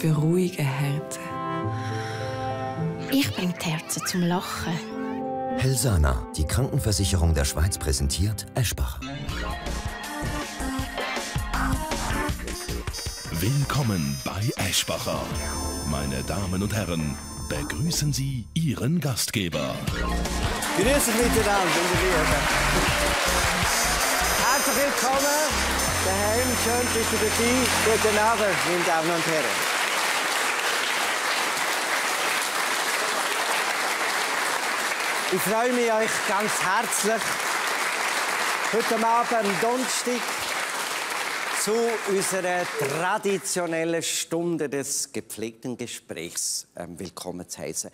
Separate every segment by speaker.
Speaker 1: beruhigen Herzen.
Speaker 2: Ich bringe die Herzen zum Lachen.
Speaker 3: Helsana, die Krankenversicherung der Schweiz, präsentiert Eschbacher.
Speaker 4: Willkommen bei Eschbacher. Meine Damen und Herren, begrüßen Sie Ihren Gastgeber.
Speaker 5: Grüß euch miteinander, meine Lieben. Herzlich willkommen daheim. Schön, dass ihr dabei. Guten Abend, meine Damen und Herren. Ich freue mich, euch ganz herzlich heute Abend am Donnerstag zu unserer traditionellen Stunde des gepflegten Gesprächs willkommen zu heißen.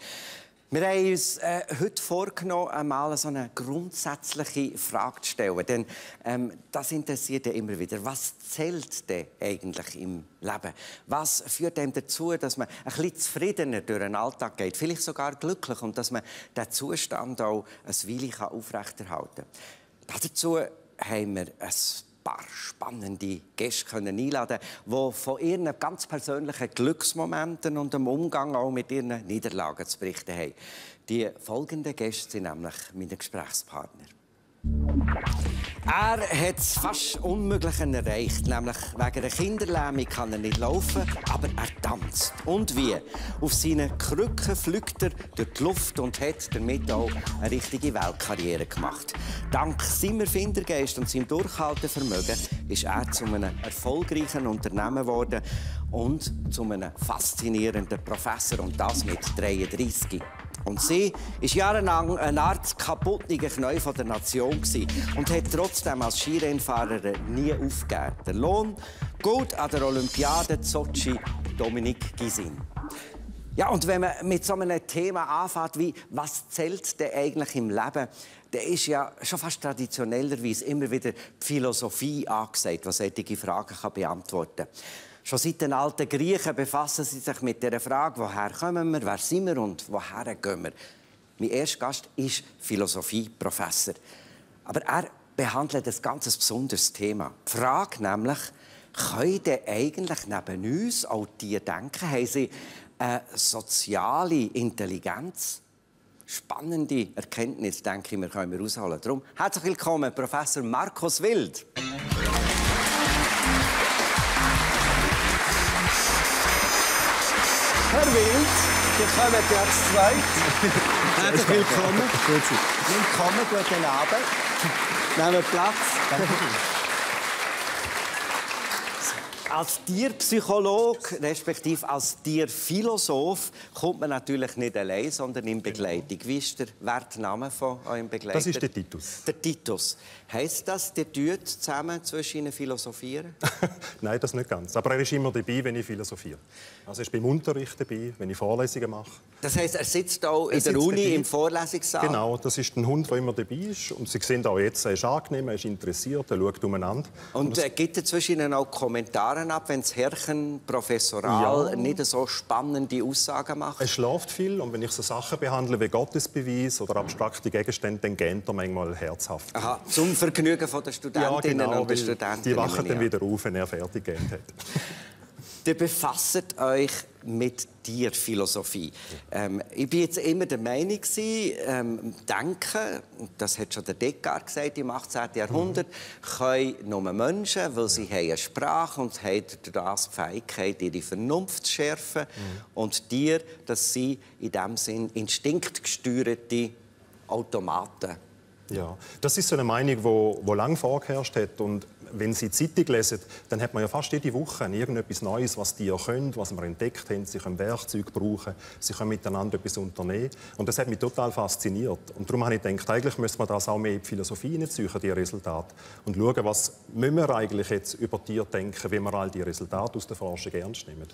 Speaker 5: Wir haben uns heute vorgenommen, einmal so eine grundsätzliche Frage zu stellen. Denn das interessiert ja immer wieder. Was zählt denn eigentlich im Leben? Was führt einem dazu, dass man ein bisschen zufriedener durch den Alltag geht? Vielleicht sogar glücklich und dass man diesen Zustand auch eine Weile aufrechterhalten kann. Dazu haben wir ein paar spannende Gäste einladen, die von ihren ganz persönlichen Glücksmomenten und dem Umgang auch mit ihren Niederlagen zu berichten haben. Die folgenden Gäste sind nämlich meine Gesprächspartner. Er hat das fast Unmögliche erreicht, nämlich wegen der Kinderlähmung kann er nicht laufen, aber er tanzt. Und wie? Auf seinen Krücken fliegt er durch die Luft und hat damit auch eine richtige Weltkarriere gemacht. Dank seinem Erfindergeist und seinem Durchhaltevermögen ist er zu einem erfolgreichen Unternehmen geworden und zu einem faszinierenden Professor, und das mit 33. Und sie war jahrelang eine Art kaputtlicher Knäuel der Nation und hat trotzdem als Skirennfahrerin nie aufgegeben. Der Lohn, Gold an der Olympiade Sochi, Dominique Gysin. Ja, und wenn man mit so einem Thema anfängt wie «Was zählt denn eigentlich im Leben?», dann ist ja schon fast traditionellerweise immer wieder die Philosophie angesagt, die solche Fragen beantworten kann. Schon seit den alten Griechen befassen sie sich mit der Frage, woher kommen wir, wer sind wir und woher gehen wir. Mein erster Gast ist Philosophieprofessor. Aber er behandelt ein ganz besonderes Thema. Die Frage nämlich, können denn eigentlich neben uns auch Tiere denken? Haben sie eine soziale Intelligenz? Spannende Erkenntnis, denke ich, wir können herausholen. Darum herzlich willkommen, Professor Markus Wild. Herr Wild, wir kommen ja zu zweit. Herzlich willkommen. Willkommen, guten Abend. Nehmen Platz. Als Tierpsychologe, respektive als Tierphilosoph, kommt man natürlich nicht allein, sondern in Begleitung. Wie ist der Wertname von eurem Begleiter?
Speaker 6: Das ist der Titus.
Speaker 5: Der Titus. Heisst das, ihr tut zusammen zwischen ihnen philosophieren?
Speaker 6: Nein, das nicht ganz. Aber er ist immer dabei, wenn ich philosophiere. Also er ist beim Unterricht dabei, wenn ich Vorlesungen mache.
Speaker 5: Das heisst, er sitzt auch in der Uni dabei, im Vorlesungssaal?
Speaker 6: Genau, das ist ein Hund, der immer dabei ist. Und Sie sehen auch jetzt, er ist angenehm, er ist interessiert, er schaut umeinander.
Speaker 5: Und gibt er zwischen ihnen auch Kommentare ab, wenn das Herrchen professoral nicht so spannende Aussagen macht?
Speaker 6: Er schläft viel und wenn ich so Sachen behandle wie Gottesbeweis oder abstrakte Gegenstände, dann gähnt er manchmal herzhaft.
Speaker 5: Aha, zum Vergnügen der Studentinnen und der Studenten.
Speaker 6: Die wachen dann wieder auf, wenn er fertig gegähnt hat.
Speaker 5: Ihr befasst euch mit Tierphilosophie. Ich bin jetzt immer der Meinung, Denken, das hat schon der Descartes gesagt im 18. Jahrhundert, können nur Menschen, weil sie haben eine Sprache und haben das die Fähigkeit, ihre Vernunft zu schärfen. Und Tiere, das sind in diesem Sinn instinktgesteuerte Automaten.
Speaker 6: Ja, das ist so eine Meinung, die lange vorgeherrscht hat. Und wenn Sie die Zeitung lesen, dann hat man ja fast jede Woche irgendetwas Neues, was die können, was wir entdeckt haben. Sie können Werkzeuge brauchen, sie können miteinander etwas unternehmen. Und das hat mich total fasziniert. Und darum habe ich gedacht, eigentlich müsste man das auch mehr in die Philosophie hineinziehen, die Resultate. Und schauen, was müssen wir eigentlich jetzt über Tiere denken, wie wir all die Resultate aus der Forschung ernst nehmen.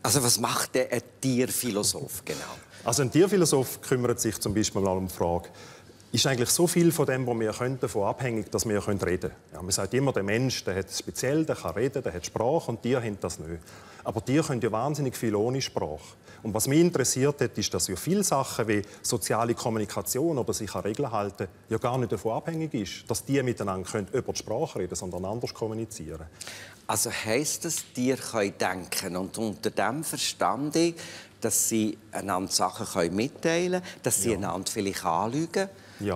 Speaker 5: Also was macht ein Tierphilosoph genau?
Speaker 6: Also ein Tierphilosoph kümmert sich zum Beispiel mal um die Frage, ist eigentlich so viel von dem, was wir können, davon abhängig, dass wir reden können. Ja, man sagt immer, der Mensch, der hat es speziell, der kann reden, der hat Sprache und Tiere haben das nicht. Aber Tiere können ja wahnsinnig viel ohne Sprache. Und was mich interessiert hat, ist, dass ja viele Sachen wie soziale Kommunikation oder sich an Regeln halten ja gar nicht davon abhängig ist, dass die miteinander über die Sprache reden, sondern anders kommunizieren.
Speaker 5: Also heisst das, Tiere können denken und unter dem verstand ich, dass sie einander Sachen mitteilen können, dass sie einander vielleicht anlügen,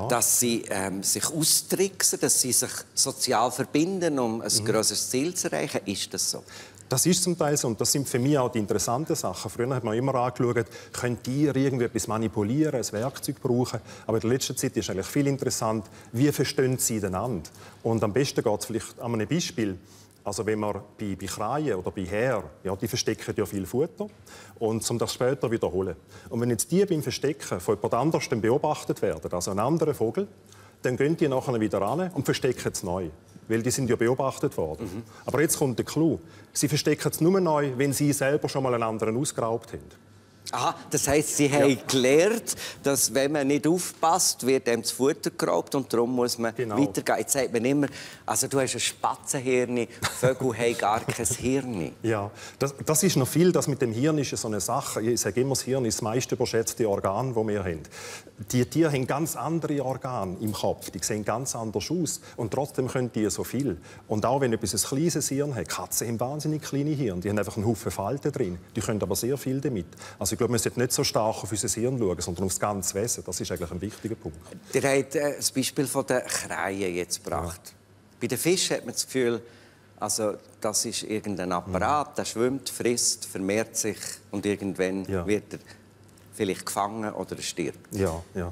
Speaker 5: dass sie sich austricksen, dass sie sich sozial verbinden, um ein grosses Ziel zu erreichen. Ist das so?
Speaker 6: Das ist zum Teil so. Und das sind für mich auch die interessanten Sachen. Früher hat man immer angeschaut, können Tiere irgendwie etwas manipulieren, ein Werkzeug brauchen. Aber in der letzten Zeit ist eigentlich viel interessant, wie verstehen sie einander. Und am besten geht es vielleicht an einem Beispiel. Also wenn man bei Kreien oder bei Hären, ja, die verstecken ja viel Futter, und um das später wiederholen. Und wenn jetzt die beim Verstecken von jemand anderem beobachtet werden, also ein anderer Vogel, dann gehen die nachher wieder ran und verstecken es neu. Weil die sind ja beobachtet worden. Aber jetzt kommt der Clou. Sie verstecken es nur neu, wenn sie selber schon mal einen anderen ausgeraubt haben.
Speaker 5: Aha, das heisst, Sie haben gelernt, dass wenn man nicht aufpasst, wird einem das Futter geraubt und darum muss man weitergehen. Jetzt sagt man immer, also du hast ein Spatzenhirn, Vögel haben gar kein Hirn.
Speaker 6: Ja, das ist noch viel. Das mit dem Hirn ist so eine Sache. Ich sage immer, das Hirn ist das meist überschätzte Organ, das wir haben. Die Tiere haben ganz andere Organe im Kopf. Die sehen ganz anders aus. Und trotzdem können die so viel. Und auch wenn etwas ein kleines Hirn hat, Katzen haben wahnsinnig kleine Hirn. Die haben einfach einen Haufen Falten drin. Die können aber sehr viel damit. Also ich glaube, man sollte nicht so stark auf unser Hirn schauen, sondern auf das ganze Wesen. Das ist eigentlich ein wichtiger Punkt.
Speaker 5: Ihr habt das Beispiel von den Kreien jetzt gebracht. Ja. Bei den Fischen hat man das Gefühl, also das ist irgendein Apparat, der schwimmt, frisst, vermehrt sich und irgendwann wird er vielleicht gefangen oder er stirbt.
Speaker 6: Ja, ja.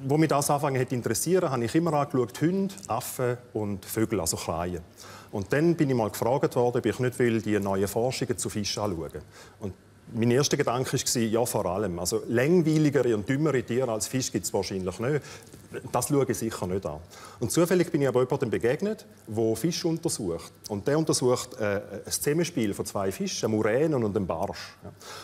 Speaker 6: Wo mich das anfangen hat interessieren, habe ich immer angeschaut, Hunde, Affen und Vögel, also Kreien. Und dann bin ich mal gefragt worden, ob ich nicht will, die neuen Forschungen zu Fischen anschauen. Und mein erster Gedanke war, ja, vor allem. Also, langweiligere und dümmere Tiere als Fisch gibt es wahrscheinlich nicht. Das schaue ich sicher nicht an. Und zufällig bin ich aber jemandem begegnet, der Fisch untersucht. Und der untersucht ein Zusammenspiel von zwei Fischen, einem Muränen und einem Barsch.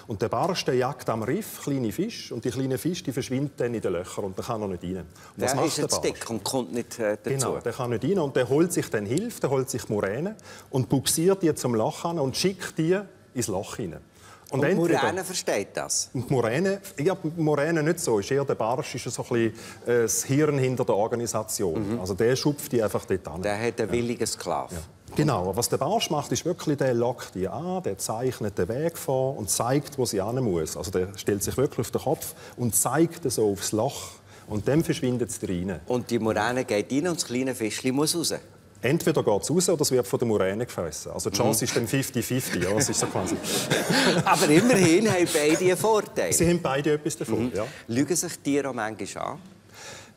Speaker 6: Und der Barsch der jagt am Riff kleine Fische und die kleinen Fische die verschwinden dann in den Löchern und da kann er nicht rein. Und
Speaker 5: der ist jetzt dick und kommt nicht dazu.
Speaker 6: Genau, der kann nicht rein und der holt sich dann Hilfe, der holt sich Muränen und buxiert die zum Loch an und schickt die ins Loch hinein.
Speaker 5: Und die Muräne versteht das?
Speaker 6: Und die Muräne nicht so. Ist eher der Barsch ist so ein bisschen das Hirn hinter der Organisation. Also der schupft die einfach dort an.
Speaker 5: Der hat einen willigen Sklaven.
Speaker 6: Ja. Genau. Was der Barsch macht, ist wirklich, der lockt die an, der zeichnet den Weg vor und zeigt, wo sie hin muss. Also der stellt sich wirklich auf den Kopf und zeigt so aufs Loch. Und dann verschwindet es rein.
Speaker 5: Und die Muräne geht rein und das kleine Fischchen muss raus?
Speaker 6: Entweder geht es raus oder es wird von der Muräne gefressen. Also die Chance ist dann 50-50. Ja, das ist so quasi.
Speaker 5: Aber immerhin haben beide einen Vorteil.
Speaker 6: Sie haben beide etwas davon, ja.
Speaker 5: Lügen sich Tiere auch manchmal an?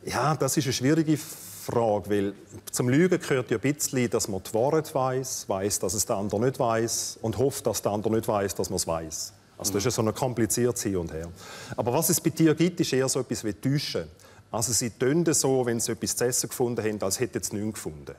Speaker 6: Ja, das ist eine schwierige Frage, weil zum Lügen gehört ja ein bisschen, dass man die Wahrheit weiss, dass es der andere nicht weiss und hofft, dass der andere nicht weiss, dass man es weiss. Also das ist ja so ein kompliziertes Hin und Her. Aber was es bei Tieren gibt, ist eher so etwas wie Täuschen. Also sie tun so, wenn sie etwas zu essen gefunden haben, als hätten sie nichts gefunden.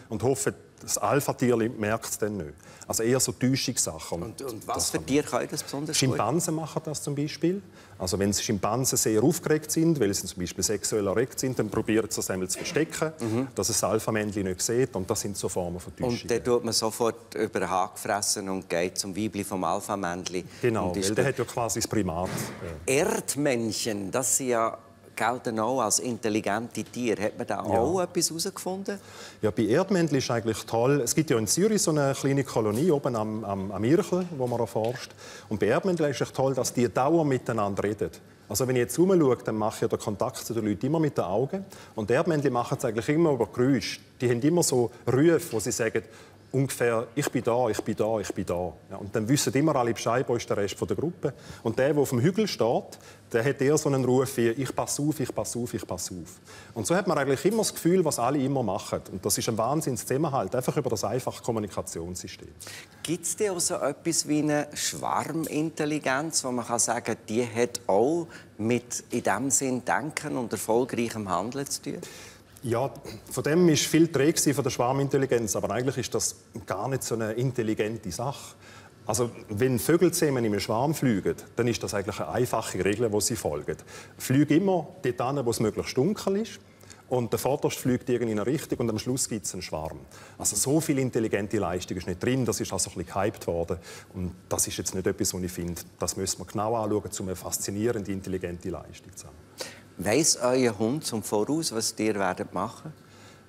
Speaker 6: Und hoffen, das Alpha-Tier merkt es dann nicht. Also eher so Täuschungssachen.
Speaker 5: Und was für Tiere können das besonders gut?
Speaker 6: Schimpansen machen das zum Beispiel. Also wenn Schimpansen sehr aufgeregt sind, weil sie zum Beispiel sexuell erregt sind, dann probieren sie das einmal zu verstecken, dass es das Alpha-Männchen nicht sieht. Und das sind so Formen von Täuschung.
Speaker 5: Und dann tut man sofort über den Haken fressen und geht zum Weibli vom Alpha-Männchen.
Speaker 6: Genau, weil der hat ja quasi das Primat.
Speaker 5: Erdmännchen, das sind ja gelten auch als intelligente Tiere. Hat man da auch etwas herausgefunden? Ja,
Speaker 6: bei Erdmännchen ist eigentlich toll. Es gibt ja in Zürich so eine kleine Kolonie oben am Irchel, wo man erforscht. Und bei Erdmännchen ist es toll, dass die dauernd miteinander reden. Also wenn ich jetzt herumschaue, dann mache ich den Kontakt zu den Leuten immer mit den Augen. Und die Erdmännchen machen es eigentlich immer über Geräusche. Die haben immer so Rufe, wo sie sagen, ungefähr, ich bin da, ich bin da, ich bin da. Ja, und dann wissen immer alle Bescheid, wo ist der Rest der Gruppe. Und der auf dem Hügel steht, der hat eher so einen Ruf wie «Ich passe auf, ich passe auf, ich passe auf». Und so hat man eigentlich immer das Gefühl, was alle immer machen. Und das ist ein Wahnsinnszusammenhalt, einfach über das einfache Kommunikationssystem.
Speaker 5: Gibt es denn auch so etwas wie eine Schwarmintelligenz, wo man kann sagen, die hat auch mit in dem Sinn Denken und erfolgreichem Handeln zu tun?
Speaker 6: Ja, von dem war viel träge von der Schwarmintelligenz, aber eigentlich ist das gar nicht so eine intelligente Sache. Also, wenn Vögel zusammen in einem Schwarm fliegen, dann ist das eigentlich eine einfache Regel, die sie folgen. Flieg immer dort hin, wo es möglichst dunkel ist. Und der Vorderste fliegt in eine Richtung und am Schluss gibt es einen Schwarm. Also so viel intelligente Leistung ist nicht drin, das ist also ein bisschen gehypt worden. Und das ist jetzt nicht etwas, was ich finde, das müssen wir genau anschauen, um eine faszinierende, intelligente Leistung zu haben.
Speaker 5: Weiss euer Hund zum Voraus, was ihr werdet machen?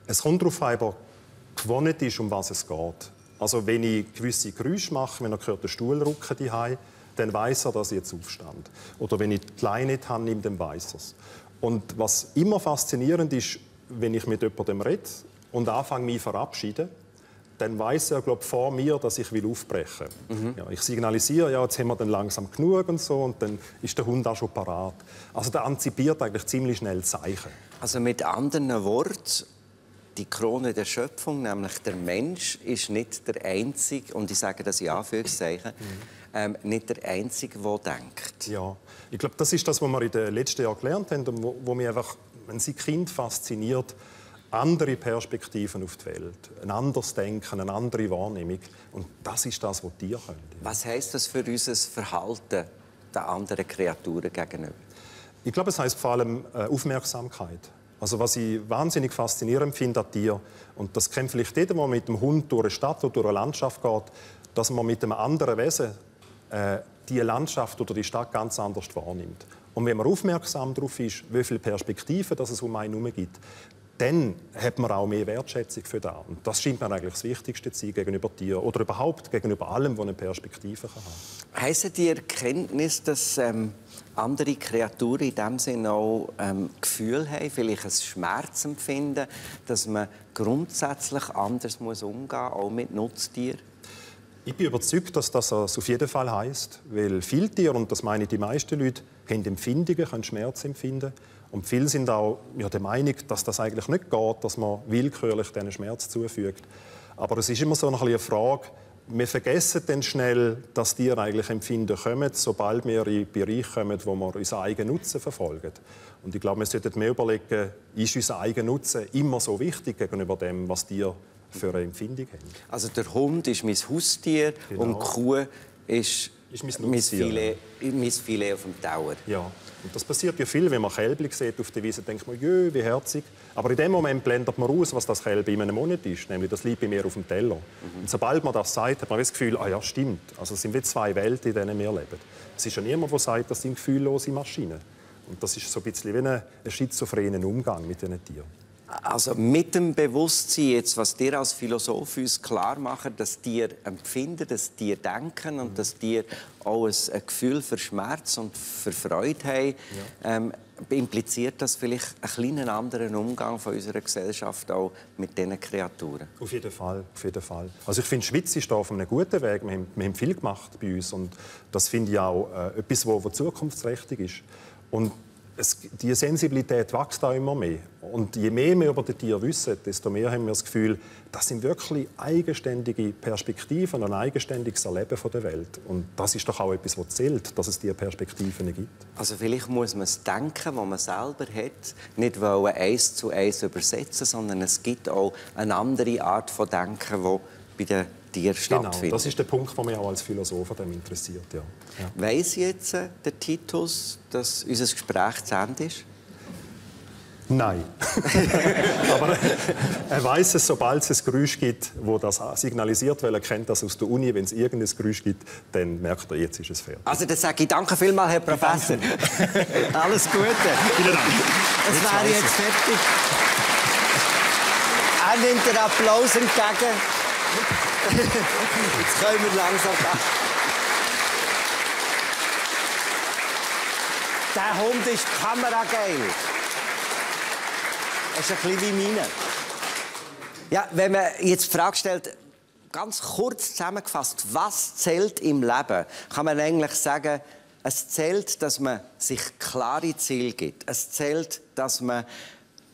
Speaker 6: Es kommt darauf an, ob gewonnen ist, um was es geht. Also wenn ich gewisse Geräusche mache, wenn er hört den Stuhl rücken daheim, dann weiss er, dass ich jetzt aufstand. Oder wenn ich die Leine nicht habe, dann weiss er es. Und was immer faszinierend ist, wenn ich mit jemandem rede und anfange, mich zu verabschieden, dann weiss er, glaube ich, vor mir, dass ich aufbrechen will. Ja, ich signalisiere, ja, jetzt haben wir dann langsam genug und so, und dann ist der Hund auch schon parat. Also der antizipiert eigentlich ziemlich schnell Zeichen. Also
Speaker 5: mit anderen Worten, die Krone der Schöpfung, nämlich der Mensch, ist nicht der Einzige, und ich sage das in Anführungszeichen, nicht der Einzige, der denkt.
Speaker 6: Ja, ich glaube, das ist das, was wir in den letzten Jahren gelernt haben und wo mich einfach, wenn sie Kind fasziniert, andere Perspektiven auf die Welt, ein anderes Denken, eine andere Wahrnehmung. Und das ist das, was Tiere können.
Speaker 5: Was heisst das für unser Verhalten den anderen Kreaturen gegenüber?
Speaker 6: Ich glaube, es heisst vor allem Aufmerksamkeit. Also was ich wahnsinnig faszinierend finde an Tieren, und das kennt vielleicht jeder, der mit dem Hund durch eine Stadt oder durch eine Landschaft geht, dass man mit einem anderen Wesen die Landschaft oder die Stadt ganz anders wahrnimmt. Und wenn man aufmerksam darauf ist, wie viele Perspektiven dass es um einen herum gibt, dann hat man auch mehr Wertschätzung für das. Und das scheint mir eigentlich das Wichtigste zu sein gegenüber Tieren oder überhaupt gegenüber allem, was eine Perspektive haben kann.
Speaker 5: Heisst die Erkenntnis, dass andere Kreaturen in diesem Sinne auch Gefühl haben, vielleicht ein Schmerzempfinden, dass man grundsätzlich anders umgehen muss, auch mit Nutztieren?
Speaker 6: Ich bin überzeugt, dass das auf jeden Fall heisst, weil viele Tiere, und das meine ich die meisten Leute, haben Empfindungen, können Schmerz empfinden. Und viele sind auch der Meinung, dass das eigentlich nicht geht, dass man willkürlich diesen Schmerz zufügt. Aber es ist immer so eine Frage, wir vergessen dann schnell, dass Tiere eigentlich Empfinden kommen, sobald wir in Bereiche kommen, wo wir unseren eigenen Nutzen verfolgen. Und ich glaube, wir sollten mehr überlegen, ist unser eigener Nutzen immer so wichtig gegenüber dem, was Tiere für eine Empfindung haben. Also
Speaker 5: der Hund ist mein Haustier, genau, und die Kuh ist mein Filet auf dem Teller.
Speaker 6: Ja, und das passiert ja viel, wenn man Kälbchen sieht auf der Wiese, denkt man, jö, wie herzig. Aber in dem Moment blendet man aus, was das Kälbchen in einem Monat ist, nämlich das liegt bei mir auf dem Teller. Und sobald man das sagt, hat man das Gefühl, ah ja, stimmt. Also es sind wie zwei Welten, in denen wir leben. Es ist ja niemand, der sagt, das sind gefühllose Maschinen. Und das ist so ein bisschen wie ein schizophrener Umgang mit diesen Tieren.
Speaker 5: Also mit dem Bewusstsein, jetzt, was dir als Philosoph uns klar machen, dass Tiere empfinden, dass Tiere denken und dass Tiere auch ein Gefühl für Schmerz und für Freude haben, ja, impliziert das vielleicht einen kleinen anderen Umgang von unserer Gesellschaft auch mit diesen Kreaturen?
Speaker 6: Auf jeden Fall, auf jeden Fall. Also ich finde, die Schweiz ist da auf einem guten Weg. Wir haben viel gemacht bei uns und das finde ich auch etwas, was zukunftsträchtig ist. Und die Sensibilität wächst auch immer mehr. Und je mehr wir über die Tiere wissen, desto mehr haben wir das Gefühl, das sind wirklich eigenständige Perspektiven, ein eigenständiges Erleben der Welt. Und das ist doch auch etwas, was zählt, dass es diese Perspektiven gibt.
Speaker 5: Also vielleicht muss man das Denken, das man selber hat, nicht 1:1 übersetzen, sondern es gibt auch eine andere Art von Denken, die bei den Tieren stattfindet.
Speaker 6: Genau, das ist der Punkt, der mich auch als Philosoph interessiert. Ja. Ja.
Speaker 5: Weiss jetzt der Titus, dass unser Gespräch zu Ende ist?
Speaker 6: Nein. Aber er weiss es, sobald es ein Geräusch gibt, das das signalisiert, weil er kennt das aus der Uni. Wenn es irgendein Geräusch gibt, dann merkt er, jetzt ist es fertig.
Speaker 5: Also dann sage ich danke vielmals, Herr Professor. Alles Gute.
Speaker 6: Vielen Dank.
Speaker 5: Es wäre jetzt fertig. Er nimmt den Applaus entgegen. Jetzt können wir langsam gehen. Der Hund ist kamerageil. Das ist ein bisschen wie meine. Ja, wenn man jetzt die Frage stellt, ganz kurz zusammengefasst, was zählt im Leben, kann man eigentlich sagen, es zählt, dass man sich klare Ziele gibt. Es zählt, dass man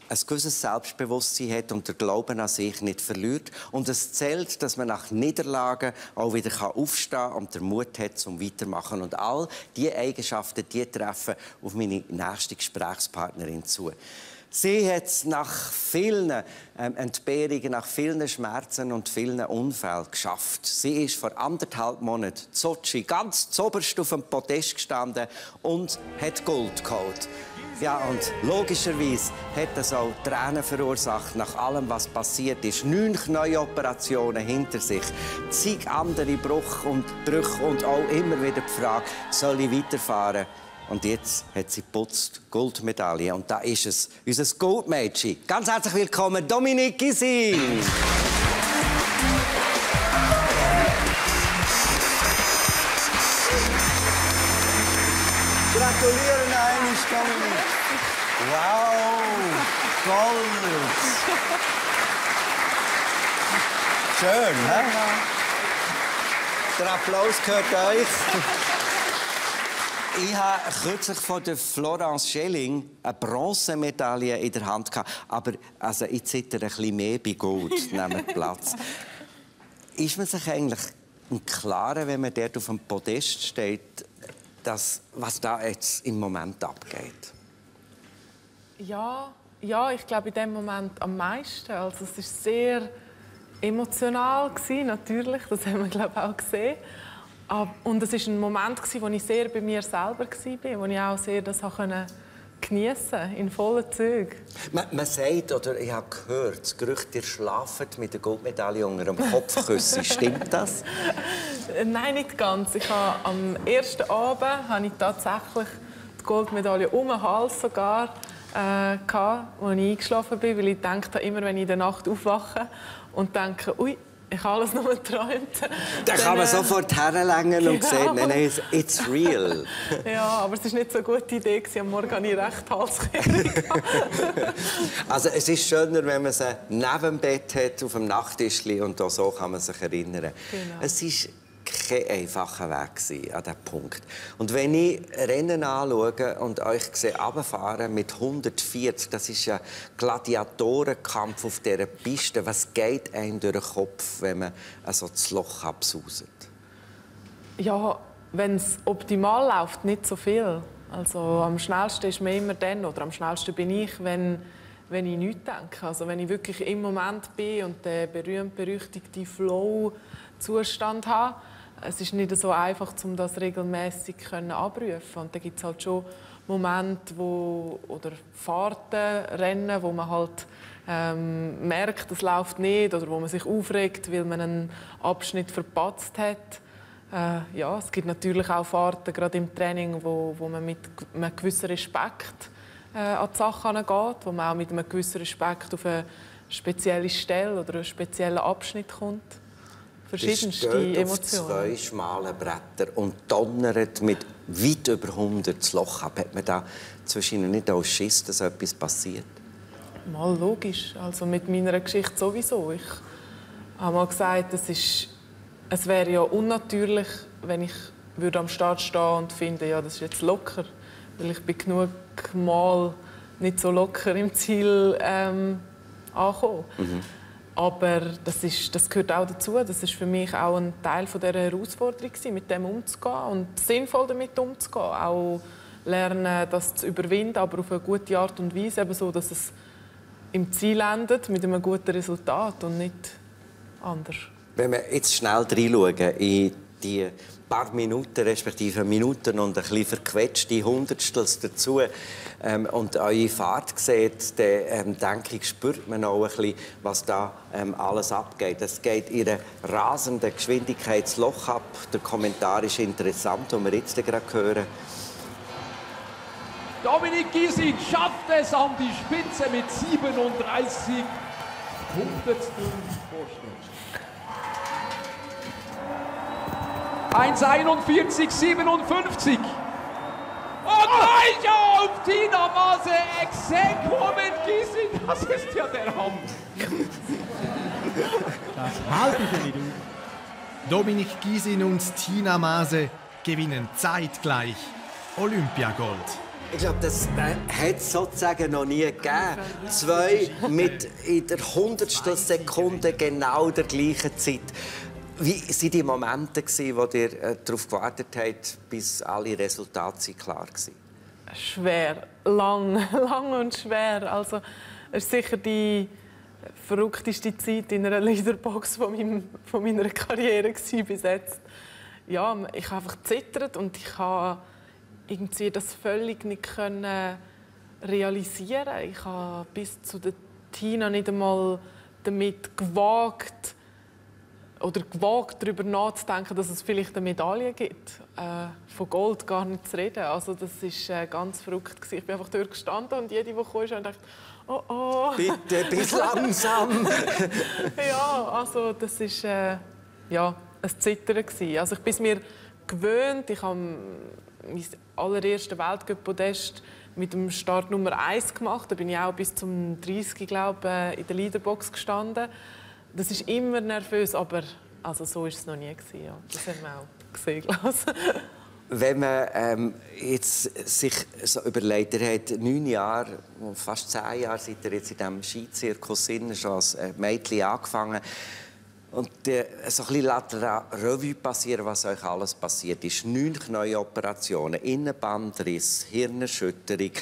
Speaker 5: ein gewisses Selbstbewusstsein hat und der Glauben an sich nicht verliert. Und es zählt, dass man nach Niederlagen auch wieder aufstehen kann und den Mut hat, zum Weitermachen. Und all diese Eigenschaften, die treffen auf meine nächste Gesprächspartnerin zu. Sie hat es nach vielen Entbehrungen, nach vielen Schmerzen und vielen Unfällen geschafft. Sie ist vor 1,5 Monaten in Sochi ganz zoberst auf dem Podest gestanden und hat Gold geholt. Ja, und logischerweise hat das auch Tränen verursacht, nach allem, was passiert ist. 9 Knäuoperationen hinter sich, zig andere Brüche und auch immer wieder die Frage, soll ich weiterfahren? Und jetzt hat sie putzt Goldmedaille. Und da ist es, unser Goldmädchen. Ganz herzlich willkommen, Dominique Gysin. Gratulieren einmal, Dominique. Wow, Gold. Schön, hä? Der Applaus gehört euch. Ich habe kürzlich von der Florence Schelling eine Bronzemedaille in der Hand gehabt. Aber also, ich zittere ein bisschen mehr bei Gold. Nehmt Platz. Ist man sich eigentlich im Klaren, wenn man dort auf dem Podest steht, was da jetzt im Moment abgeht?
Speaker 1: Ja, ich glaube in dem Moment am meisten. Also es war sehr emotional natürlich. Das haben wir glaube ich auch gesehen. Und es war ein Moment, wo ich sehr bei mir selber war, wo ich auch sehr das geniessen konnte, in vollen Zügen.
Speaker 5: Man sagt, oder ich habe gehört, das Gerücht, ihr schlaft mit der Goldmedaille unter dem Kopfkissen. Stimmt das?
Speaker 1: Nein, nicht ganz. Am ersten Abend hatte ich tatsächlich die Goldmedaille um den Hals sogar, als ich eingeschlafen bin, weil ich dachte, immer wenn ich in der Nacht aufwache und denke, ui, ich habe alles nur geträumt.
Speaker 5: Da kann man sofort herlängen und sehen, nein, it's real.
Speaker 1: Ja, aber es war nicht so eine gute Idee. Am Morgen hatte ich recht Halskribbeln.
Speaker 5: Also es ist schöner, wenn man sie neben dem Bett hat, auf dem Nachttischli, und auch so kann man sich erinnern.
Speaker 1: Genau.
Speaker 5: Es war kein einfacher Weg an diesem Punkt. Und wenn ich Rennen anschaue und euch sehe, runterfahren mit 140, das ist ja Gladiatorenkampf auf dieser Piste. Was geht einem durch den Kopf, wenn man also das Loch absauset?
Speaker 1: Ja, wenn es optimal läuft, nicht so viel. Also am schnellsten ist man immer dann, oder am schnellsten bin ich, wenn ich nichts denke. Also wenn ich wirklich im Moment bin und den berühmt-berüchtigten Flow-Zustand habe. Es ist nicht so einfach, um das regelmäßig abrufen. Und da gibt es halt schon Momente, oder Fahrten, Rennen, wo man halt merkt, es läuft nicht, oder wo man sich aufregt, weil man einen Abschnitt verpatzt hat. Ja, es gibt natürlich auch Fahrten, gerade im Training, wo man mit einem gewissen Respekt an die Sache angeht, wo man auch mit einem gewissen Respekt auf eine spezielle Stelle oder einen speziellen Abschnitt kommt. Verschiedenste Emotionen. Auf
Speaker 5: 2 schmale Bretter und donnert mit weit über 100 das Loch ab. Hat man da zwischen nicht auch Schiss, dass etwas passiert?
Speaker 1: Mal logisch. Also mit meiner Geschichte sowieso. Ich habe mal gesagt, es wäre ja unnatürlich, wenn ich am Start stehen und finde, ja, das ist jetzt locker, weil ich bin genug Mal nicht so locker im Ziel angekommen. Mhm. Aber das gehört auch dazu. Das ist für mich auch ein Teil dieser Herausforderung, mit dem umzugehen und sinnvoll damit umzugehen. Auch lernen, das zu überwinden, aber auf eine gute Art und Weise, eben so, dass es im Ziel endet mit einem guten Resultat und nicht anders. Wenn
Speaker 5: wir jetzt schnell reinschauen in die paar Minuten, respektive Minuten und ein bisschen verquetschte Hundertstels dazu und eure Fahrt seht, dann denke ich, spürt man auch ein bisschen, was da alles abgeht. Es geht in einer rasenden Geschwindigkeit das Loch ab. Der Kommentar ist interessant, den wir jetzt gerade hören.
Speaker 7: Dominique Gysin schafft es an die Spitze mit 37 Hundertstel Vorsprung. 1:41,57. Und gleich auf Tina Maase, ex aequo mit Gysin. Das ist ja der Hammer.
Speaker 8: Das halte ich nicht auf. Dominique Gysin und Tina Maase gewinnen zeitgleich Olympiagold.
Speaker 5: Ich glaube, das hat es sozusagen noch nie gegeben. 2 mit in der Hundertstelsekunde genau der gleichen Zeit. Wie waren die Momente, wo ihr darauf gewartet habt, bis alle Resultate klar waren?
Speaker 1: Schwer, lang und schwer. Also, es ist sicher die verrückteste Zeit in einer Leaderbox von meiner Karriere bis jetzt. Ja, ich habe einfach gezittert und ich habe irgendwie das völlig nicht realisieren. Ich habe bis zu der Tina nicht einmal damit gewagt darüber nachzudenken, dass es vielleicht eine Medaille gibt. Von Gold gar nicht zu reden. Also das war ganz verrückt. Ich bin einfach dort gestanden und jede, die kam, und dachte, oh.
Speaker 5: Bitte, bis langsam.
Speaker 1: Ja, also das war ein Zittern. Also ich bin es mir gewöhnt. Ich habe mein allererstes Weltcup-Podest mit dem Start Nummer 1 gemacht. Da bin ich auch bis zum 30, glaube ich, in der Leaderbox gestanden. Das ist immer nervös, aber also so war es noch nie. Ja. Das haben wir auch gesehen.
Speaker 5: Wenn man jetzt sich so überlegt, er hat 9 Jahre, fast 10 Jahre, seit er jetzt in diesem Skizirkus schon als Mädchen angefangen. Und so ein bisschen Revue passieren, was euch alles passiert ist. 9 Knochenoperationen, Innenbandriss, Hirnerschütterung,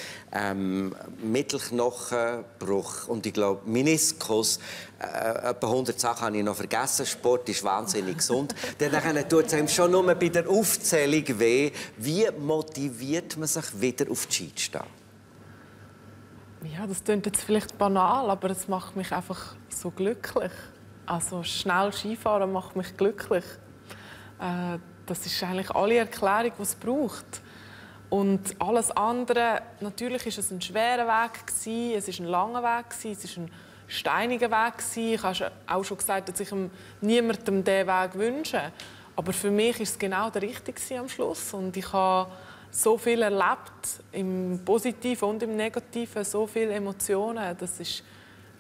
Speaker 5: Mittelknochenbruch und ich glaube Meniskus. Etwa 100 Sachen habe ich noch vergessen. Sport ist wahnsinnig gesund. Dann tut es einem schon nur bei der Aufzählung weh. Wie motiviert man sich wieder auf die Ski zu stehen?
Speaker 1: Ja, das klingt jetzt vielleicht banal, aber es macht mich einfach so glücklich. Also schnell Skifahren macht mich glücklich. Das ist eigentlich alle Erklärung, die es braucht. Und alles andere, natürlich ist es ein schwerer Weg gewesen, es ist ein langer Weg gewesen, es ist ein steiniger Weg gewesen. Ich habe auch schon gesagt, dass ich niemandem diesen Weg wünsche. Aber für mich ist es genau der richtige am Schluss. Und ich habe so viel erlebt, im Positiven und im Negativen, so viele Emotionen. Das ist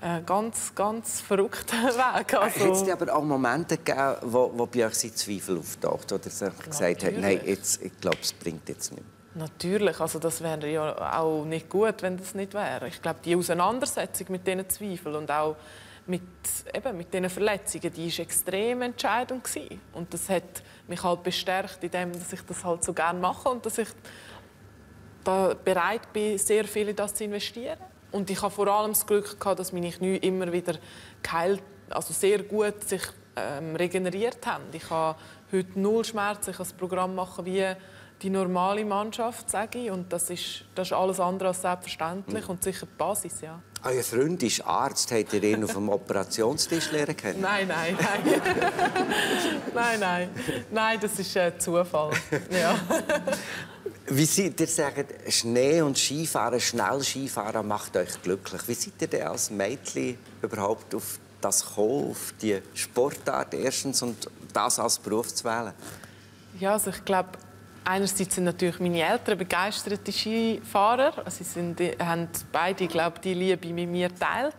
Speaker 1: ein ganz, ganz verrückter Weg. Also,
Speaker 5: hat es aber auch Momente gegeben, wo bei euch Zweifel auftaucht oder gesagt hat, nein, ich glaube, es bringt jetzt nicht mehr?
Speaker 1: Natürlich, also das wäre ja auch nicht gut, wenn das nicht wäre. Ich glaube, die Auseinandersetzung mit diesen Zweifeln und auch mit diesen Verletzungen, die war extrem entscheidend gewesen. Und das hat mich halt bestärkt, in dem, dass ich das halt so gerne mache und dass ich da bereit bin, sehr viel in das zu investieren. Und ich habe vor allem das Glück gehabt, dass meine Knie immer wieder geheilt, also sehr gut sich regeneriert haben. Ich habe heute 0 Schmerzen. Ich kann das Programm machen wie die normale Mannschaft, sage ich. Und das ist alles andere als selbstverständlich und sicher die Basis, ja.
Speaker 5: Euer Freund ist Arzt. Habt ihr ihn auf dem Operationstisch lernen können?
Speaker 1: Nein. Nein, das ist ein Zufall. Ja.
Speaker 5: Wie seid ihr sagen, Schnee und Skifahren, schnell Skifahren macht euch glücklich. Wie seid ihr denn als Mädchen überhaupt auf das gekommen, auf die Sportart erstens und das als Beruf zu wählen?
Speaker 1: Ja, also ich glaube, einerseits sind natürlich meine Eltern begeisterte Skifahrer. Sie haben beide, glaube ich, die Liebe mit mir geteilt.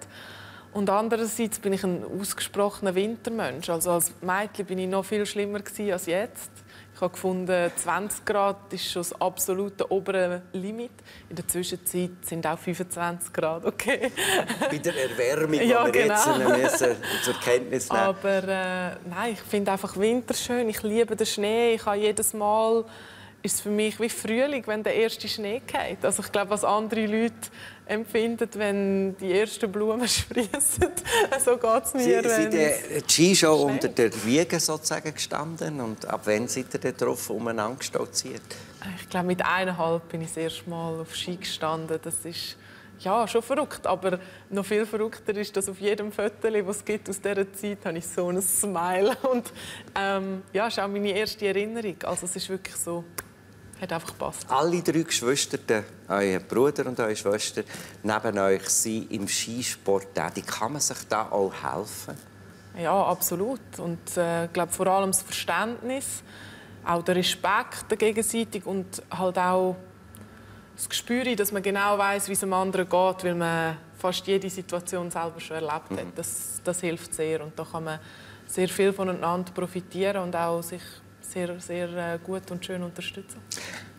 Speaker 1: Und andererseits bin ich ein ausgesprochener Wintermensch. Also als Mädchen bin ich noch viel schlimmer als jetzt. Ich habe gefunden, 20 Grad ist schon das absolute obere Limit. In der Zwischenzeit sind auch 25 Grad okay.
Speaker 5: Bei der Erwärmung,
Speaker 1: ja,
Speaker 5: die wir
Speaker 1: genau.
Speaker 5: jetzt zur Kenntnis nehmen.
Speaker 1: Aber nein, ich finde einfach Winter schön. Ich liebe den Schnee. Ich habe jedes Mal ist es für mich wie Frühling, wenn der erste Schnee fällt. Also ich glaube, was andere Leute empfinden, wenn die ersten Blumen sprießen, so geht es mir.
Speaker 5: Sind die Ski schon unter der Wiege sozusagen gestanden? Und ab wann seid ihr darauf umeinander gestolziert?
Speaker 1: Ich glaube, mit 1,5 bin ich das erste Mal auf Ski gestanden. Das ist ja schon verrückt, aber noch viel verrückter ist, dass auf jedem Foto, das es gibt aus dieser Zeit, habe ich so ein Smile. Und ja, das ist auch meine erste Erinnerung. Also es ist wirklich so. Hat einfach gepasst.
Speaker 5: Alle 3 Geschwister, euer Bruder und eure Schwester, neben euch sind im Skisport tätig. Kann man sich da auch helfen?
Speaker 1: Ja, absolut. Und ich glaube, vor allem das Verständnis, auch der Respekt gegenseitig und halt auch das Gespür, dass man genau weiß, wie es dem anderen geht, weil man fast jede Situation selber schon erlebt hat. Das hilft sehr. Und da kann man sehr viel voneinander profitieren und auch sich sehr, sehr gut und schön unterstützen.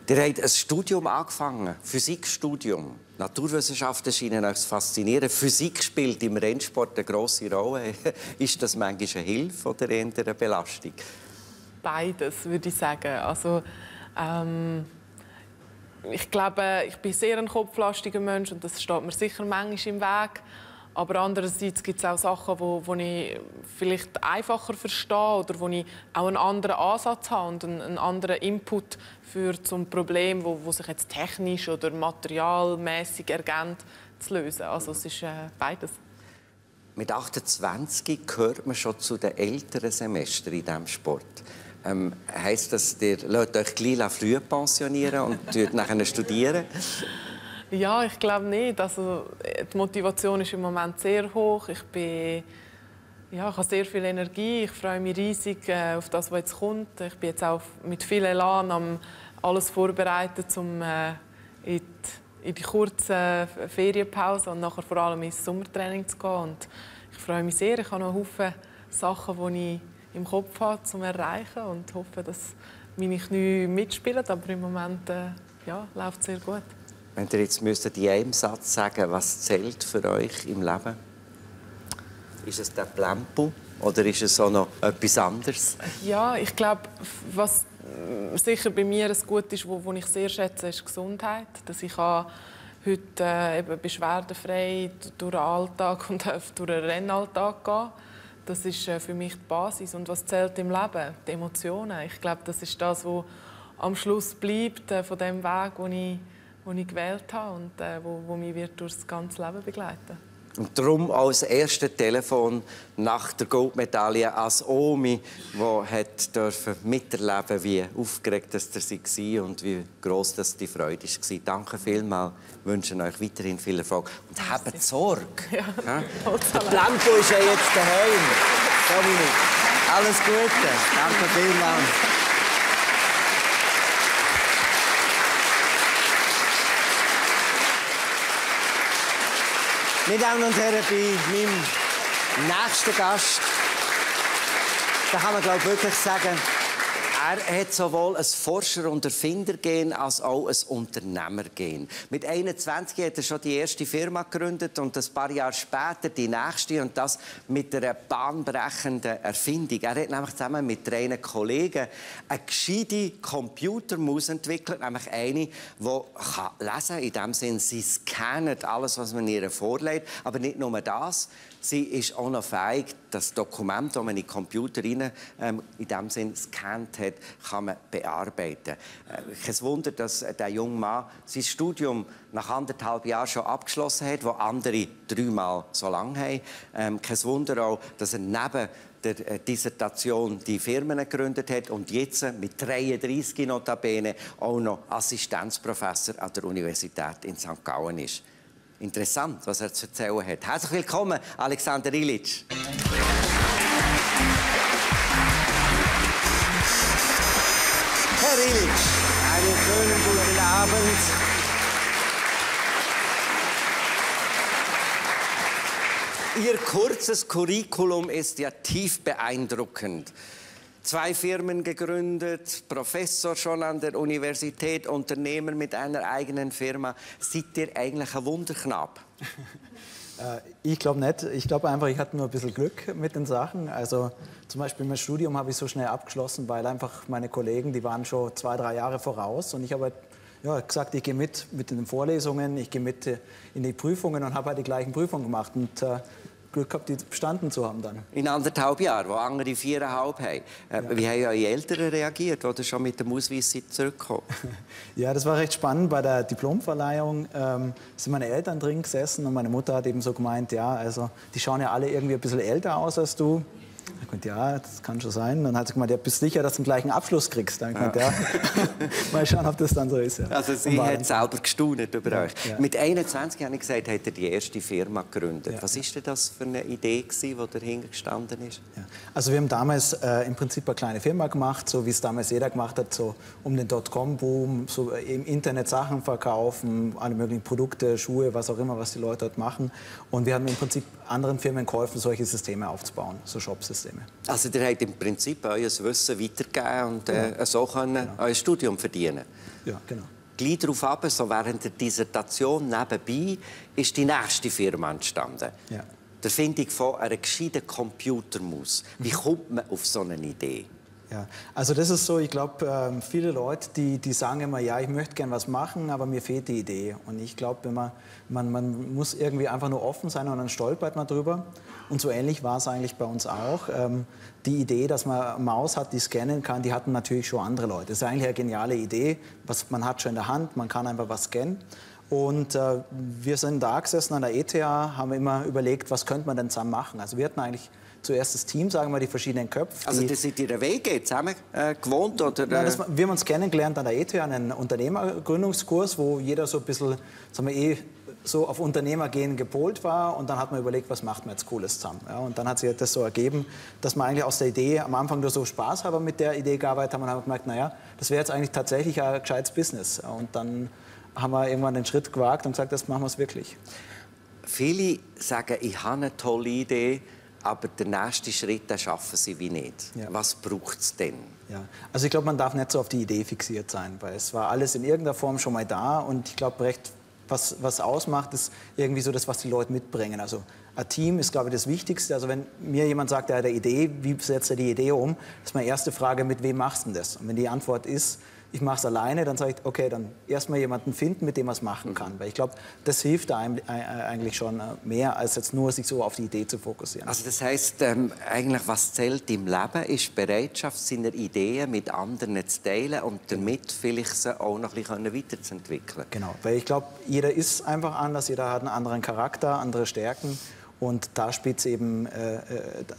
Speaker 5: Ihr habt ein Studium angefangen, Physikstudium. Naturwissenschaften scheinen euch zu faszinieren. Physik spielt im Rennsport eine grosse Rolle. Ist das manchmal eine Hilfe oder eher eine Belastung?
Speaker 1: ich glaube, ich bin sehr ein kopflastiger Mensch und das steht mir sicher manchmal im Weg. Aber andererseits gibt es auch Sachen, die ich vielleicht einfacher verstehe oder wo ich auch einen anderen Ansatz habe und einen anderen Input für zum Problem, wo sich jetzt technisch oder materialmäßig ergänzt, zu lösen. Also es ist beides.
Speaker 5: Mit 28 gehört man schon zu den älteren Semestern in diesem Sport. Heisst das, ihr lasst euch gleich früh pensionieren und nachher studieren?
Speaker 1: Ja, ich glaube nicht. Also, die Motivation ist im Moment sehr hoch. Ich habe sehr viel Energie. Ich freue mich riesig auf das, was jetzt kommt. Ich bin jetzt auch mit viel Elan am alles vorbereiten, um in die kurze Ferienpause und nachher vor allem ins Sommertraining zu gehen. Und ich freue mich sehr. Ich habe noch Haufen Sachen, die ich im Kopf habe, zu erreichen und hoffe, dass meine Knie mitspielen. Aber im Moment läuft es sehr gut.
Speaker 5: Wenn ihr jetzt in einem Satz sagen, was zählt für euch im Leben? Ist es der Plempo oder ist es auch noch etwas anderes?
Speaker 1: Ja, ich glaube, was sicher bei mir ein Gut ist, wo ich sehr schätze, ist Gesundheit. Dass ich heute eben beschwerdenfrei durch den Alltag und durch den Rennalltag gehen. Das ist für mich die Basis. Und was zählt im Leben? Die Emotionen. Ich glaube, das ist das, was am Schluss bleibt von dem Weg, den ich gewählt habe und wo mich durch das ganze Leben begleiten.
Speaker 5: Und darum als erstes Telefon nach der Goldmedaille als Omi, die miterleben, wie aufgeregt ihr war und wie gross die Freude war. Danke vielmals. Wir wünschen euch weiterhin viel Erfolg. Und habt Sorge. Ja. Der Plempo ist ja jetzt daheim. Dominik, alles Gute. Danke vielmals. Meine Damen und Herren, bei meinem nächsten Gast, da kann man wirklich sagen, er hat sowohl ein Forscher- und Erfindergen als auch ein Unternehmergen. Mit 21 hat er schon die erste Firma gegründet und ein paar Jahre später die nächste und das mit einer bahnbrechenden Erfindung. Er hat nämlich zusammen mit 3 Kollegen eine gescheite Computermaus entwickelt, nämlich eine, die lesen kann. In dem Sinne, sie scannt alles, was man ihr vorlegt. Aber nicht nur das. Sie ist auch noch fähig, das Dokument, das man in den Computer in dem Sinne scannt hat, kann man bearbeiten. Kein Wunder, dass der junge Mann sein Studium nach 1,5 Jahren schon abgeschlossen hat, wo andere 3-mal so lange haben. Kein Wunder auch, dass er neben der Dissertation die Firmen gegründet hat und jetzt mit 33 notabene auch noch Assistenzprofessor an der Universität in St. Gallen ist. Interessant, was er zu erzählen hat. Herzlich willkommen, Alexander Ilic. Herr Ilic, einen schönen guten Abend. Ihr kurzes Curriculum ist ja tief beeindruckend. 2 Firmen gegründet, Professor schon an der Universität, Unternehmer mit einer eigenen Firma. Seid ihr eigentlich ein Wunderknabe?
Speaker 9: Ich glaube nicht. Ich glaube einfach, ich hatte nur ein bisschen Glück mit den Sachen. Also zum Beispiel mein Studium habe ich so schnell abgeschlossen, weil einfach meine Kollegen, die waren schon 2-3 Jahre voraus. Und ich habe gesagt, ich gehe mit den Vorlesungen, ich gehe mit in die Prüfungen und habe halt die gleichen Prüfungen gemacht. Und Glück gehabt, die bestanden zu haben dann.
Speaker 5: In 1,5 Jahren, wo andere 4,5 haben. Wie haben eure Eltern reagiert, die schon mit dem Ausweis zurückgekommen?
Speaker 9: Ja, das war recht spannend. Bei der Diplomverleihung sind meine Eltern drin gesessen und meine Mutter hat eben so gemeint, ja, also die schauen ja alle irgendwie ein bisschen älter aus als du. Ich meinte, ja, das kann schon sein. Dann hat sie gemeint, ja, bist du sicher, dass du den gleichen Abschluss kriegst? Dann meinte, ja. Mal schauen, ob das dann so ist. Ja.
Speaker 5: Also sie hat selber gestaunt über euch.
Speaker 9: Ja.
Speaker 5: Mit 21, habe ich gesagt, hat er die erste Firma gegründet.
Speaker 9: Ja.
Speaker 5: Was war denn das für eine Idee, die dahinter gestanden ist?
Speaker 9: Ja. Also wir haben damals im Prinzip eine kleine Firma gemacht, so wie es damals jeder gemacht hat, so um den Dotcom-Boom, so im Internet Sachen verkaufen, alle möglichen Produkte, Schuhe, was auch immer, was die Leute dort machen. Und wir haben im Prinzip anderen Firmen geholfen, solche Systeme aufzubauen, so Shop-Systeme.
Speaker 5: Also ihr habt im Prinzip euer Wissen weitergegeben und so können euer Studium verdienen.
Speaker 9: Ja, genau.
Speaker 5: Gleich darauf ab, so während der Dissertation nebenbei, ist die nächste Firma entstanden.
Speaker 9: Ja.
Speaker 5: Die Erfindung von einer gescheiten Computermaus. Wie kommt man auf so eine Idee?
Speaker 9: Ja, also das ist so, ich glaube, viele Leute, die sagen immer, ja, ich möchte gern was machen, aber mir fehlt die Idee. Und ich glaube, man muss irgendwie einfach nur offen sein und dann stolpert man drüber. Und so ähnlich war es eigentlich bei uns auch. Die Idee, dass man eine Maus hat, die scannen kann, die hatten natürlich schon andere Leute. Das ist eigentlich eine geniale Idee, man hat schon in der Hand, man kann einfach was scannen. Und wir sind da gesessen an der ETH, haben immer überlegt, was könnte man denn zusammen machen. Also wir hatten eigentlich zuerst das Team, sagen wir, die verschiedenen Köpfe.
Speaker 5: Also das sind in der WG zusammen gewohnt? Oder?
Speaker 9: Nein, wir haben uns kennengelernt an der ETH, einen Unternehmergründungskurs, wo jeder so ein bisschen, sagen wir, so auf Unternehmergehen gepolt war. Und dann hat man überlegt, was macht man jetzt Cooles zusammen. Ja, und dann hat sich das so ergeben, dass man eigentlich aus der Idee, am Anfang nur so Spaß haben mit der Idee gearbeitet haben und haben gemerkt, naja, das wäre jetzt eigentlich tatsächlich ein gescheites Business. Und dann haben wir irgendwann den Schritt gewagt und gesagt, das machen wir es wirklich.
Speaker 5: Viele sagen, ich habe eine tolle Idee, aber den nächsten Schritt den schaffen sie wie nicht. Ja. Was braucht es denn?
Speaker 9: Ja. Also ich glaube, man darf nicht so auf die Idee fixiert sein, weil es war alles in irgendeiner Form schon mal da und ich glaube, was ausmacht, ist irgendwie so das, was die Leute mitbringen. Also ein Team ist, glaube ich, das Wichtigste. Also wenn mir jemand sagt, er hat eine Idee, wie setzt er die Idee um, ist meine erste Frage, mit wem machst du denn das? Und wenn die Antwort ist, ich mache es alleine, dann sage ich, okay, dann erstmal jemanden finden, mit dem man es machen kann. Weil ich glaube, das hilft eigentlich schon mehr, als jetzt nur sich so auf die Idee zu fokussieren.
Speaker 5: Also das heisst, eigentlich was zählt im Leben, ist die Bereitschaft, seine Ideen mit anderen zu teilen und damit vielleicht sie auch noch ein bisschen weiterzuentwickeln.
Speaker 9: Genau, weil ich glaube, jeder ist einfach anders, jeder hat einen anderen Charakter, andere Stärken. Und da spielt es eben,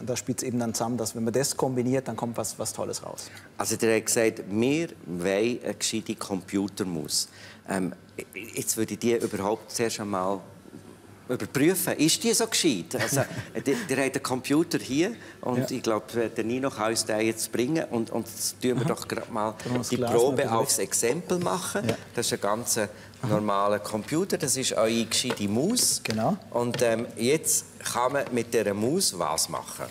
Speaker 9: dann zusammen, dass wenn man das kombiniert, dann kommt was Tolles raus.
Speaker 5: Also der hat gesagt, wir wollen eine gescheite Computermaus. Jetzt würde ich die überhaupt zuerst einmal überprüfen. Ist die so gescheit? Also, der hat einen Computer hier und ja. Ich glaube, der Nino kann uns den jetzt bringen. Und jetzt tun wir doch gerade mal die Probe aufs Exempel machen. Ja. Das ist ein ganz normaler Computer. Das ist eure gescheite Maus.
Speaker 9: Genau.
Speaker 5: Und jetzt kann man mit dieser Maus was machen?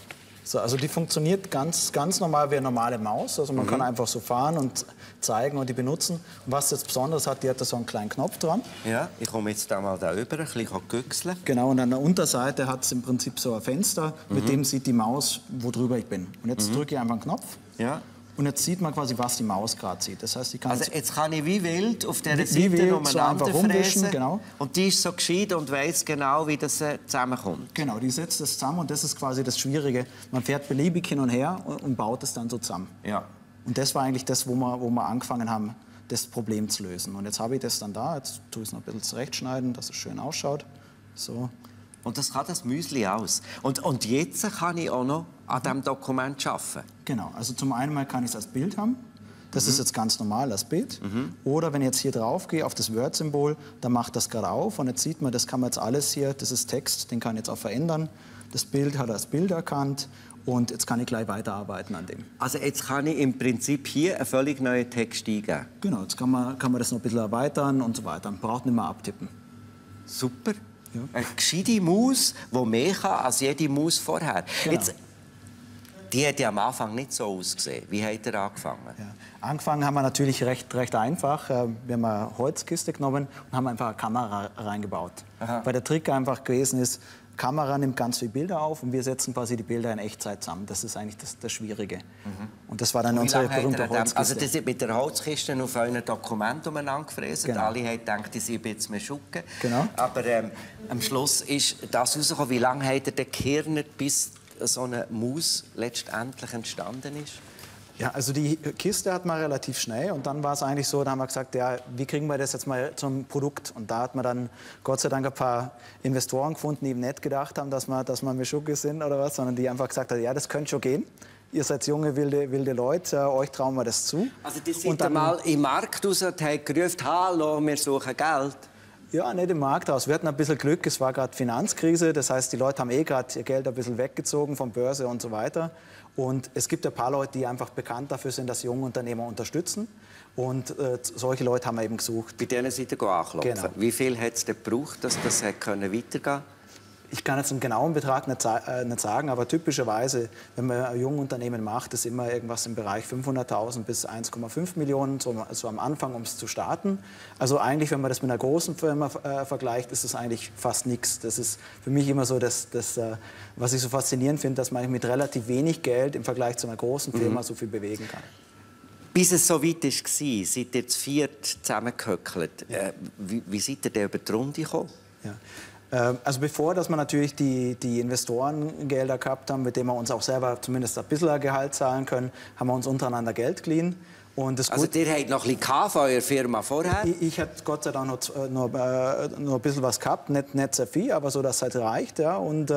Speaker 9: So, also die funktioniert ganz normal wie eine normale Maus. Also man kann einfach so fahren und zeigen und die benutzen. Und was jetzt besonders hat, die hat da so einen kleinen Knopf dran.
Speaker 5: Ja, ich komme jetzt da mal da rüber, ein bisschen güchseln.
Speaker 9: Genau, und an der Unterseite hat es im Prinzip so ein Fenster, mit dem sieht die Maus, wo drüber ich bin. Und jetzt drücke ich einfach einen Knopf.
Speaker 5: Ja.
Speaker 9: Und jetzt sieht man quasi, was die Maus gerade sieht. Das heißt,
Speaker 5: also jetzt kann ich wie wild auf dieser Seite umeinander fräsen.
Speaker 9: Genau.
Speaker 5: Und die ist so gescheit und weiss genau, wie das zusammenkommt.
Speaker 9: Genau, die setzt das zusammen und das ist quasi das Schwierige. Man fährt beliebig hin und her und baut es dann so zusammen.
Speaker 5: Ja.
Speaker 9: Und das war eigentlich das, wo wir angefangen haben, das Problem zu lösen. Und jetzt habe ich das dann da. Jetzt tue ich es noch ein bisschen zurechtschneiden, dass es schön ausschaut. So.
Speaker 5: Und das kann das Müsli aus. Und jetzt kann ich auch noch an diesem Dokument arbeiten.
Speaker 9: Genau. Also zum einen mal kann ich es als Bild haben. Das ist jetzt ganz normal als Bild. Oder wenn ich jetzt hier drauf gehe, auf das Word-Symbol, dann macht das gerade auf. Und jetzt sieht man, das kann man jetzt alles hier, das ist Text, den kann ich jetzt auch verändern. Das Bild hat er als Bild erkannt. Und jetzt kann ich gleich weiterarbeiten an dem.
Speaker 5: Also jetzt kann ich im Prinzip hier einen völlig neuen Text eingeben?
Speaker 9: Genau, jetzt kann man das noch ein bisschen erweitern und so weiter. Man braucht nicht mehr abtippen.
Speaker 5: Super. Ja. Eine gescheite Maus, die mehr kann als jede Maus vorher.
Speaker 9: Genau.
Speaker 5: Jetzt, die hat ja am Anfang nicht so ausgesehen. Wie hat er angefangen?
Speaker 9: Ja. Angefangen haben wir natürlich recht einfach. Wir haben eine Holzkiste genommen und haben einfach eine Kamera reingebaut. Aha. Weil der Trick einfach gewesen ist, Kamera nimmt ganz viele Bilder auf und wir setzen quasi die Bilder in Echtzeit zusammen. Das ist eigentlich das Schwierige. Und das war dann unsere berühmte Holzkiste.
Speaker 5: Also das ist mit der Holzkiste auf einem Dokument umeinander gefräst.
Speaker 9: Genau.
Speaker 5: Alle haben gedacht, die sind jetzt mehr Schucke.
Speaker 9: Genau.
Speaker 5: Aber am Schluss ist das rausgekommen. Wie lange hat er gehirnt, bis so eine Maus letztendlich entstanden ist?
Speaker 9: Ja, also die Kiste hat man relativ schnell und dann war es eigentlich so, da haben wir gesagt, ja, wie kriegen wir das jetzt mal zum Produkt? Und da hat man dann Gott sei Dank ein paar Investoren gefunden, die eben nicht gedacht haben, dass wir Mischugge sind oder was, sondern die einfach gesagt haben, ja, das könnte schon gehen. Ihr seid junge, wilde Leute, euch trauen wir das zu.
Speaker 5: Also die sind dann mal im Markt raus und haben gerufen, hallo, wir suchen Geld.
Speaker 9: Ja, nicht im Markt raus. Wir hatten ein bisschen Glück, es war gerade Finanzkrise, das heißt, die Leute haben gerade ihr Geld ein bisschen weggezogen von Börse und so weiter. Und es gibt ein paar Leute, die einfach bekannt dafür sind, dass junge Unternehmer unterstützen. Und solche Leute haben wir eben gesucht.
Speaker 5: Bei denen seid ihr anklopfen.
Speaker 9: Genau.
Speaker 5: Wie viel hat es denn gebraucht, dass das weitergehen konnte?
Speaker 9: Ich kann jetzt einen genauen Betrag nicht sagen, aber typischerweise, wenn man ein junges Unternehmen macht, ist immer irgendwas im Bereich 500.000 bis 1,5 Millionen, so am Anfang, um es zu starten. Also eigentlich, wenn man das mit einer großen Firma vergleicht, ist das eigentlich fast nichts. Das ist für mich immer so, was ich so faszinierend finde, dass man mit relativ wenig Geld im Vergleich zu einer großen Firma so viel bewegen kann.
Speaker 5: Bis es so weit war, seid ihr zu viert zusammengehöckelt. Wie seid ihr denn über die Runde gekommen?
Speaker 9: Ja. Also bevor, dass wir natürlich die Investorengelder gehabt haben, mit denen wir uns auch selber zumindest ein bisschen Gehalt zahlen können, haben wir uns untereinander Geld geliehen. Und das
Speaker 5: also ihr habt noch ein bisschen von eurer Firma vorher?
Speaker 9: Ich hatte Gott sei Dank noch ein bisschen was gehabt, nicht sehr viel, aber so, dass es halt reicht. Ja. Und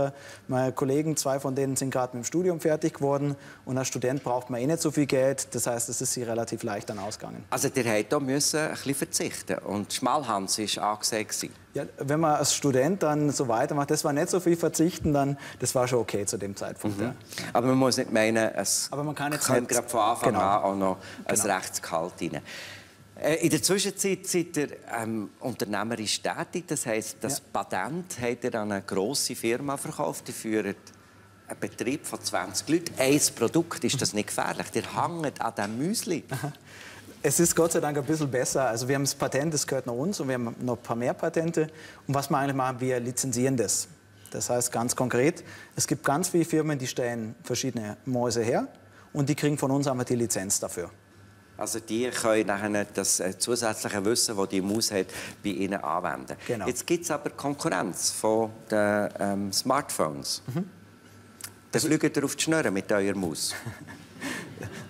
Speaker 9: meine Kollegen, 2 von denen sind gerade mit dem Studium fertig geworden. Und als Student braucht man eh nicht so viel Geld. Das heißt, es ist sie relativ leicht dann ausgegangen.
Speaker 5: Also ihr habt da müssen ein bisschen verzichten. Und Schmalhans war angesehen.
Speaker 9: Ja, wenn man als Student dann so weitermacht, das war nicht so viel verzichten, dann das war schon okay zu dem Zeitpunkt. Ja.
Speaker 5: Aber man muss nicht meinen, es
Speaker 9: aber man kann jetzt
Speaker 5: kommt gerade von Anfang an auch noch ein Rechtsgehalt rein. In der Zwischenzeit seid ihr unternehmerisch tätig. Das heisst, das Patent habt ihr an eine grosse Firma verkauft. Ihr führt einen Betrieb von 20 Leuten. Ein Produkt, ist das nicht gefährlich? Ihr hängt an diesem Müsli.
Speaker 9: Es ist Gott sei Dank ein bisschen besser. Also wir haben das Patent, das gehört nach uns, und wir haben noch ein paar mehr Patente. Und was wir eigentlich machen, wir lizenzieren das. Das heißt ganz konkret, es gibt ganz viele Firmen, die stellen verschiedene Mäuse her und die kriegen von uns einmal die Lizenz dafür.
Speaker 5: Also die können nachher das zusätzliche Wissen, das die Maus hat, bei ihnen anwenden.
Speaker 9: Genau.
Speaker 5: Jetzt gibt es aber Konkurrenz von den Smartphones. Da fliegt ihr auf die Schnurren mit eurer Maus.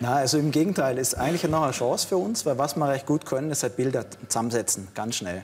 Speaker 9: Na, also im Gegenteil, ist eigentlich noch eine Chance für uns, weil was wir recht gut können, ist halt Bilder zusammensetzen, ganz schnell.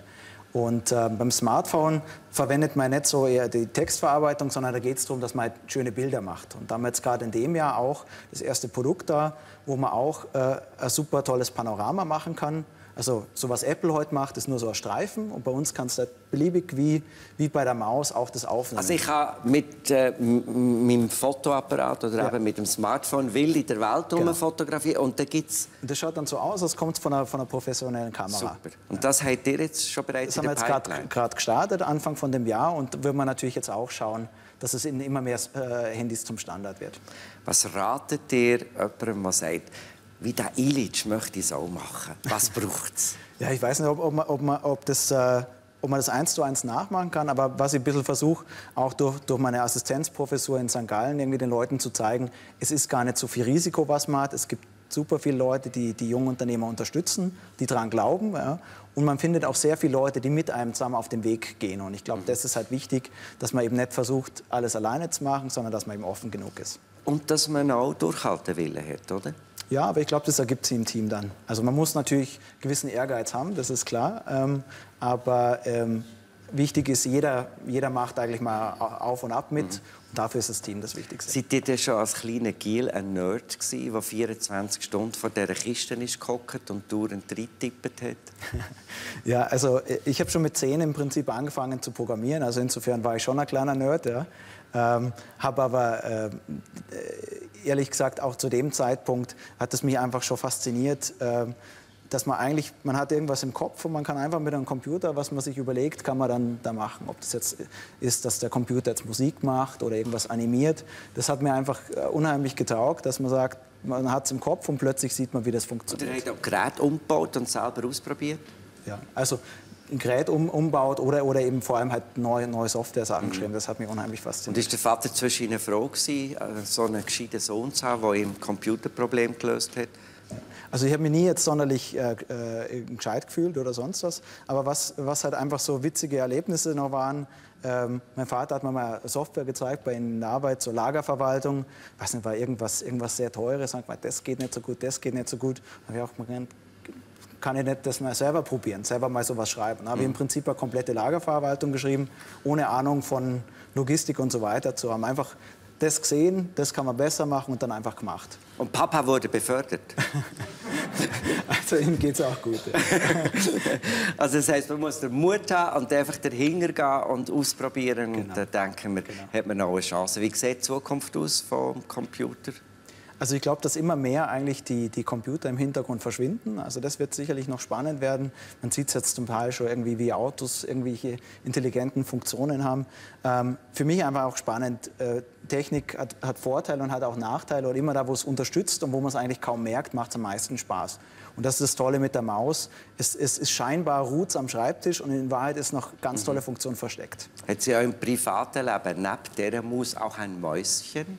Speaker 9: Und beim Smartphone verwendet man nicht so eher die Textverarbeitung, sondern da geht es darum, dass man halt schöne Bilder macht. Und da haben wir jetzt gerade in dem Jahr auch das erste Produkt da, wo man auch ein super tolles Panorama machen kann. Also so was Apple heute macht, ist nur so ein Streifen, und bei uns kannst du halt beliebig wie bei der Maus auch das aufnehmen.
Speaker 5: Also ich kann mit meinem Fotoapparat oder eben mit dem Smartphone wild in der Welt fotografieren, und da gibt's.
Speaker 9: Das schaut dann so aus, als kommt es von einer professionellen Kamera.
Speaker 5: Super. Und das habt ihr jetzt schon bereits in der Pipeline?
Speaker 9: Das haben wir jetzt gerade gestartet, Anfang von dem Jahr, und würden wir natürlich jetzt auch schauen, dass es in immer mehr Handys zum Standard wird.
Speaker 5: Was ratet ihr jemandem, der sagt, wie der Illich möchte ich es auch machen? Was braucht es?
Speaker 9: Ja, ich weiß nicht, ob man das 1:1 nachmachen kann, aber was ich ein bisschen versuche, auch durch meine Assistenzprofessur in St. Gallen, irgendwie den Leuten zu zeigen, es ist gar nicht so viel Risiko, was man hat. Es gibt super viele Leute, die jungen Unternehmer unterstützen, die daran glauben. Ja. Und man findet auch sehr viele Leute, die mit einem zusammen auf den Weg gehen. Und ich glaube, das ist halt wichtig, dass man eben nicht versucht, alles alleine zu machen, sondern dass man eben offen genug ist.
Speaker 5: Und dass man auch Durchhaltewillen hat, oder?
Speaker 9: Ja, aber ich glaube, das ergibt sich im Team dann. Also man muss natürlich gewissen Ehrgeiz haben, das ist klar. Aber wichtig ist, jeder macht eigentlich mal auf und ab mit. Und dafür ist das Team das Wichtigste.
Speaker 5: Seid ihr denn schon als kleiner Giel ein Nerd gewesen, der 24 Stunden vor dieser Kiste ist gehockt und dauernd reingetippt hat?
Speaker 9: Ja, also ich habe schon mit 10 im Prinzip angefangen zu programmieren. Also insofern war ich schon ein kleiner Nerd, ja. Habe aber ehrlich gesagt auch zu dem Zeitpunkt hat es mich einfach schon fasziniert, dass man hat irgendwas im Kopf und man kann einfach mit einem Computer, was man sich überlegt, kann man dann da machen. Ob das jetzt ist, dass der Computer jetzt Musik macht oder irgendwas animiert. Das hat mir einfach unheimlich getaugt, dass man sagt, man hat es im Kopf und plötzlich sieht man, wie das funktioniert.
Speaker 5: Und ihr habt auch Geräte umgebaut und selber ausprobiert?
Speaker 9: Ja, also ein Gerät umbaut oder eben vor allem halt neue Software-Sachen geschrieben. Das hat mich unheimlich fasziniert.
Speaker 5: Und ist der Vater zwischen Ihnen froh gewesen, so einen gescheiten Sohn zu haben, der ihm Computerproblem gelöst hat?
Speaker 9: Also ich habe mich nie jetzt sonderlich gescheit gefühlt oder sonst was. Aber was halt einfach so witzige Erlebnisse noch waren, mein Vater hat mir mal Software gezeigt bei in der Arbeit, so Lagerverwaltung. Ich weiß nicht, war irgendwas sehr Teures. Sagt man, das geht nicht so gut, das geht nicht so gut. Da habe ich auch gemeint, kann ich nicht das mal selber probieren, selber mal sowas schreiben. Da habe ich im Prinzip eine komplette Lagerverwaltung geschrieben, ohne Ahnung von Logistik und so weiter zu haben. Einfach das gesehen, das kann man besser machen und dann einfach gemacht.
Speaker 5: Und Papa wurde befördert?
Speaker 9: Also ihm geht es auch gut. Ja.
Speaker 5: Also das heisst, man muss den Mut haben und einfach dahinter gehen und ausprobieren.
Speaker 9: Genau.
Speaker 5: Und dann denken wir, hat man noch eine Chance. Wie sieht die Zukunft aus vom Computer?
Speaker 9: Also ich glaube, dass immer mehr eigentlich die Computer im Hintergrund verschwinden. Also das wird sicherlich noch spannend werden. Man sieht es jetzt zum Teil schon irgendwie, wie Autos irgendwelche intelligenten Funktionen haben. Für mich einfach auch spannend. Technik hat Vorteile und hat auch Nachteile. Und immer da, wo es unterstützt und wo man es eigentlich kaum merkt, macht es am meisten Spaß. Und das ist das Tolle mit der Maus. Es ist scheinbar ruht am Schreibtisch und in Wahrheit ist noch ganz tolle Funktion versteckt.
Speaker 5: Hat sie auch im privaten Leben neben dieser Maus auch ein Mäuschen?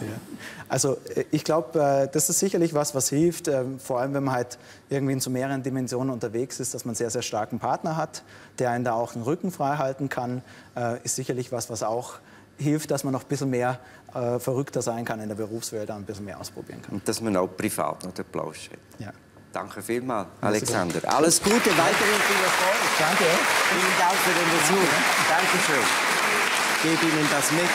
Speaker 9: Ja. Also ich glaube, das ist sicherlich was hilft, vor allem wenn man halt irgendwie in so mehreren Dimensionen unterwegs ist, dass man einen sehr, sehr starken Partner hat, der einen da auch den Rücken frei halten kann, ist sicherlich was auch hilft, dass man noch ein bisschen mehr verrückter sein kann in der Berufswelt, und ein bisschen mehr ausprobieren kann.
Speaker 5: Und dass man auch privat noch den Plausch hat.
Speaker 9: Ja.
Speaker 5: Danke vielmals, Alexander. Alles Gute, weiterhin viel Erfolg.
Speaker 9: Danke.
Speaker 5: Vielen Dank für den Besuch. Dankeschön. Ich gebe Ihnen das mit.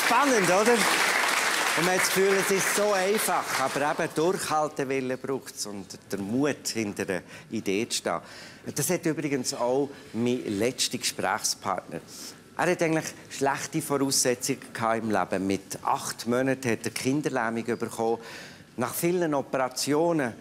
Speaker 5: Spannend, oder? Und man hat das Gefühl, es ist so einfach, aber eben Durchhaltewillen braucht es und der Mut, hinter der Idee zu stehen. Das hat übrigens auch mein letzter Gesprächspartner. Er hat eigentlich schlechte Voraussetzungen im Leben. Mit 8 Monaten hat er Kinderlähmung bekommen. Nach vielen Operationen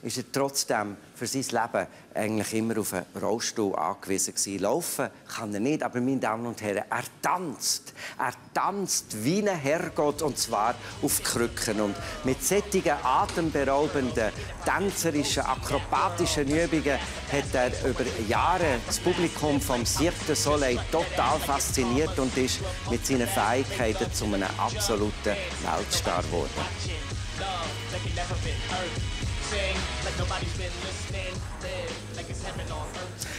Speaker 5: ist er trotzdem für sein Leben eigentlich immer auf einen Rollstuhl angewiesen gewesen. Laufen kann er nicht, aber meine Damen und Herren, er tanzt. Er tanzt wie ein Herrgott, und zwar auf Krücken. Und mit solchen atemberaubenden, tänzerischen, akrobatischen Übungen hat er über Jahre das Publikum vom Cirque du Soleil total fasziniert und ist mit seinen Fähigkeiten zu einem absoluten Weltstar geworden.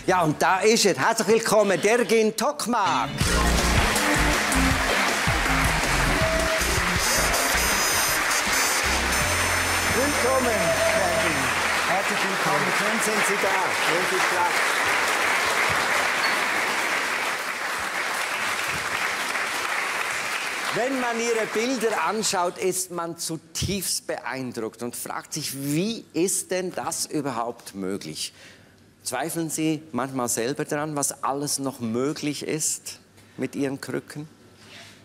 Speaker 5: Ja, und da ist er. Herzlich willkommen, Dergin Tokmak. Willkommen, Dergin. Herzlich willkommen. Schön sind Sie da. Schön viel Platz. Wenn man Ihre Bilder anschaut, ist man zutiefst beeindruckt und fragt sich, wie ist denn das überhaupt möglich? Zweifeln Sie manchmal selber daran, was alles noch möglich ist mit Ihren Krücken?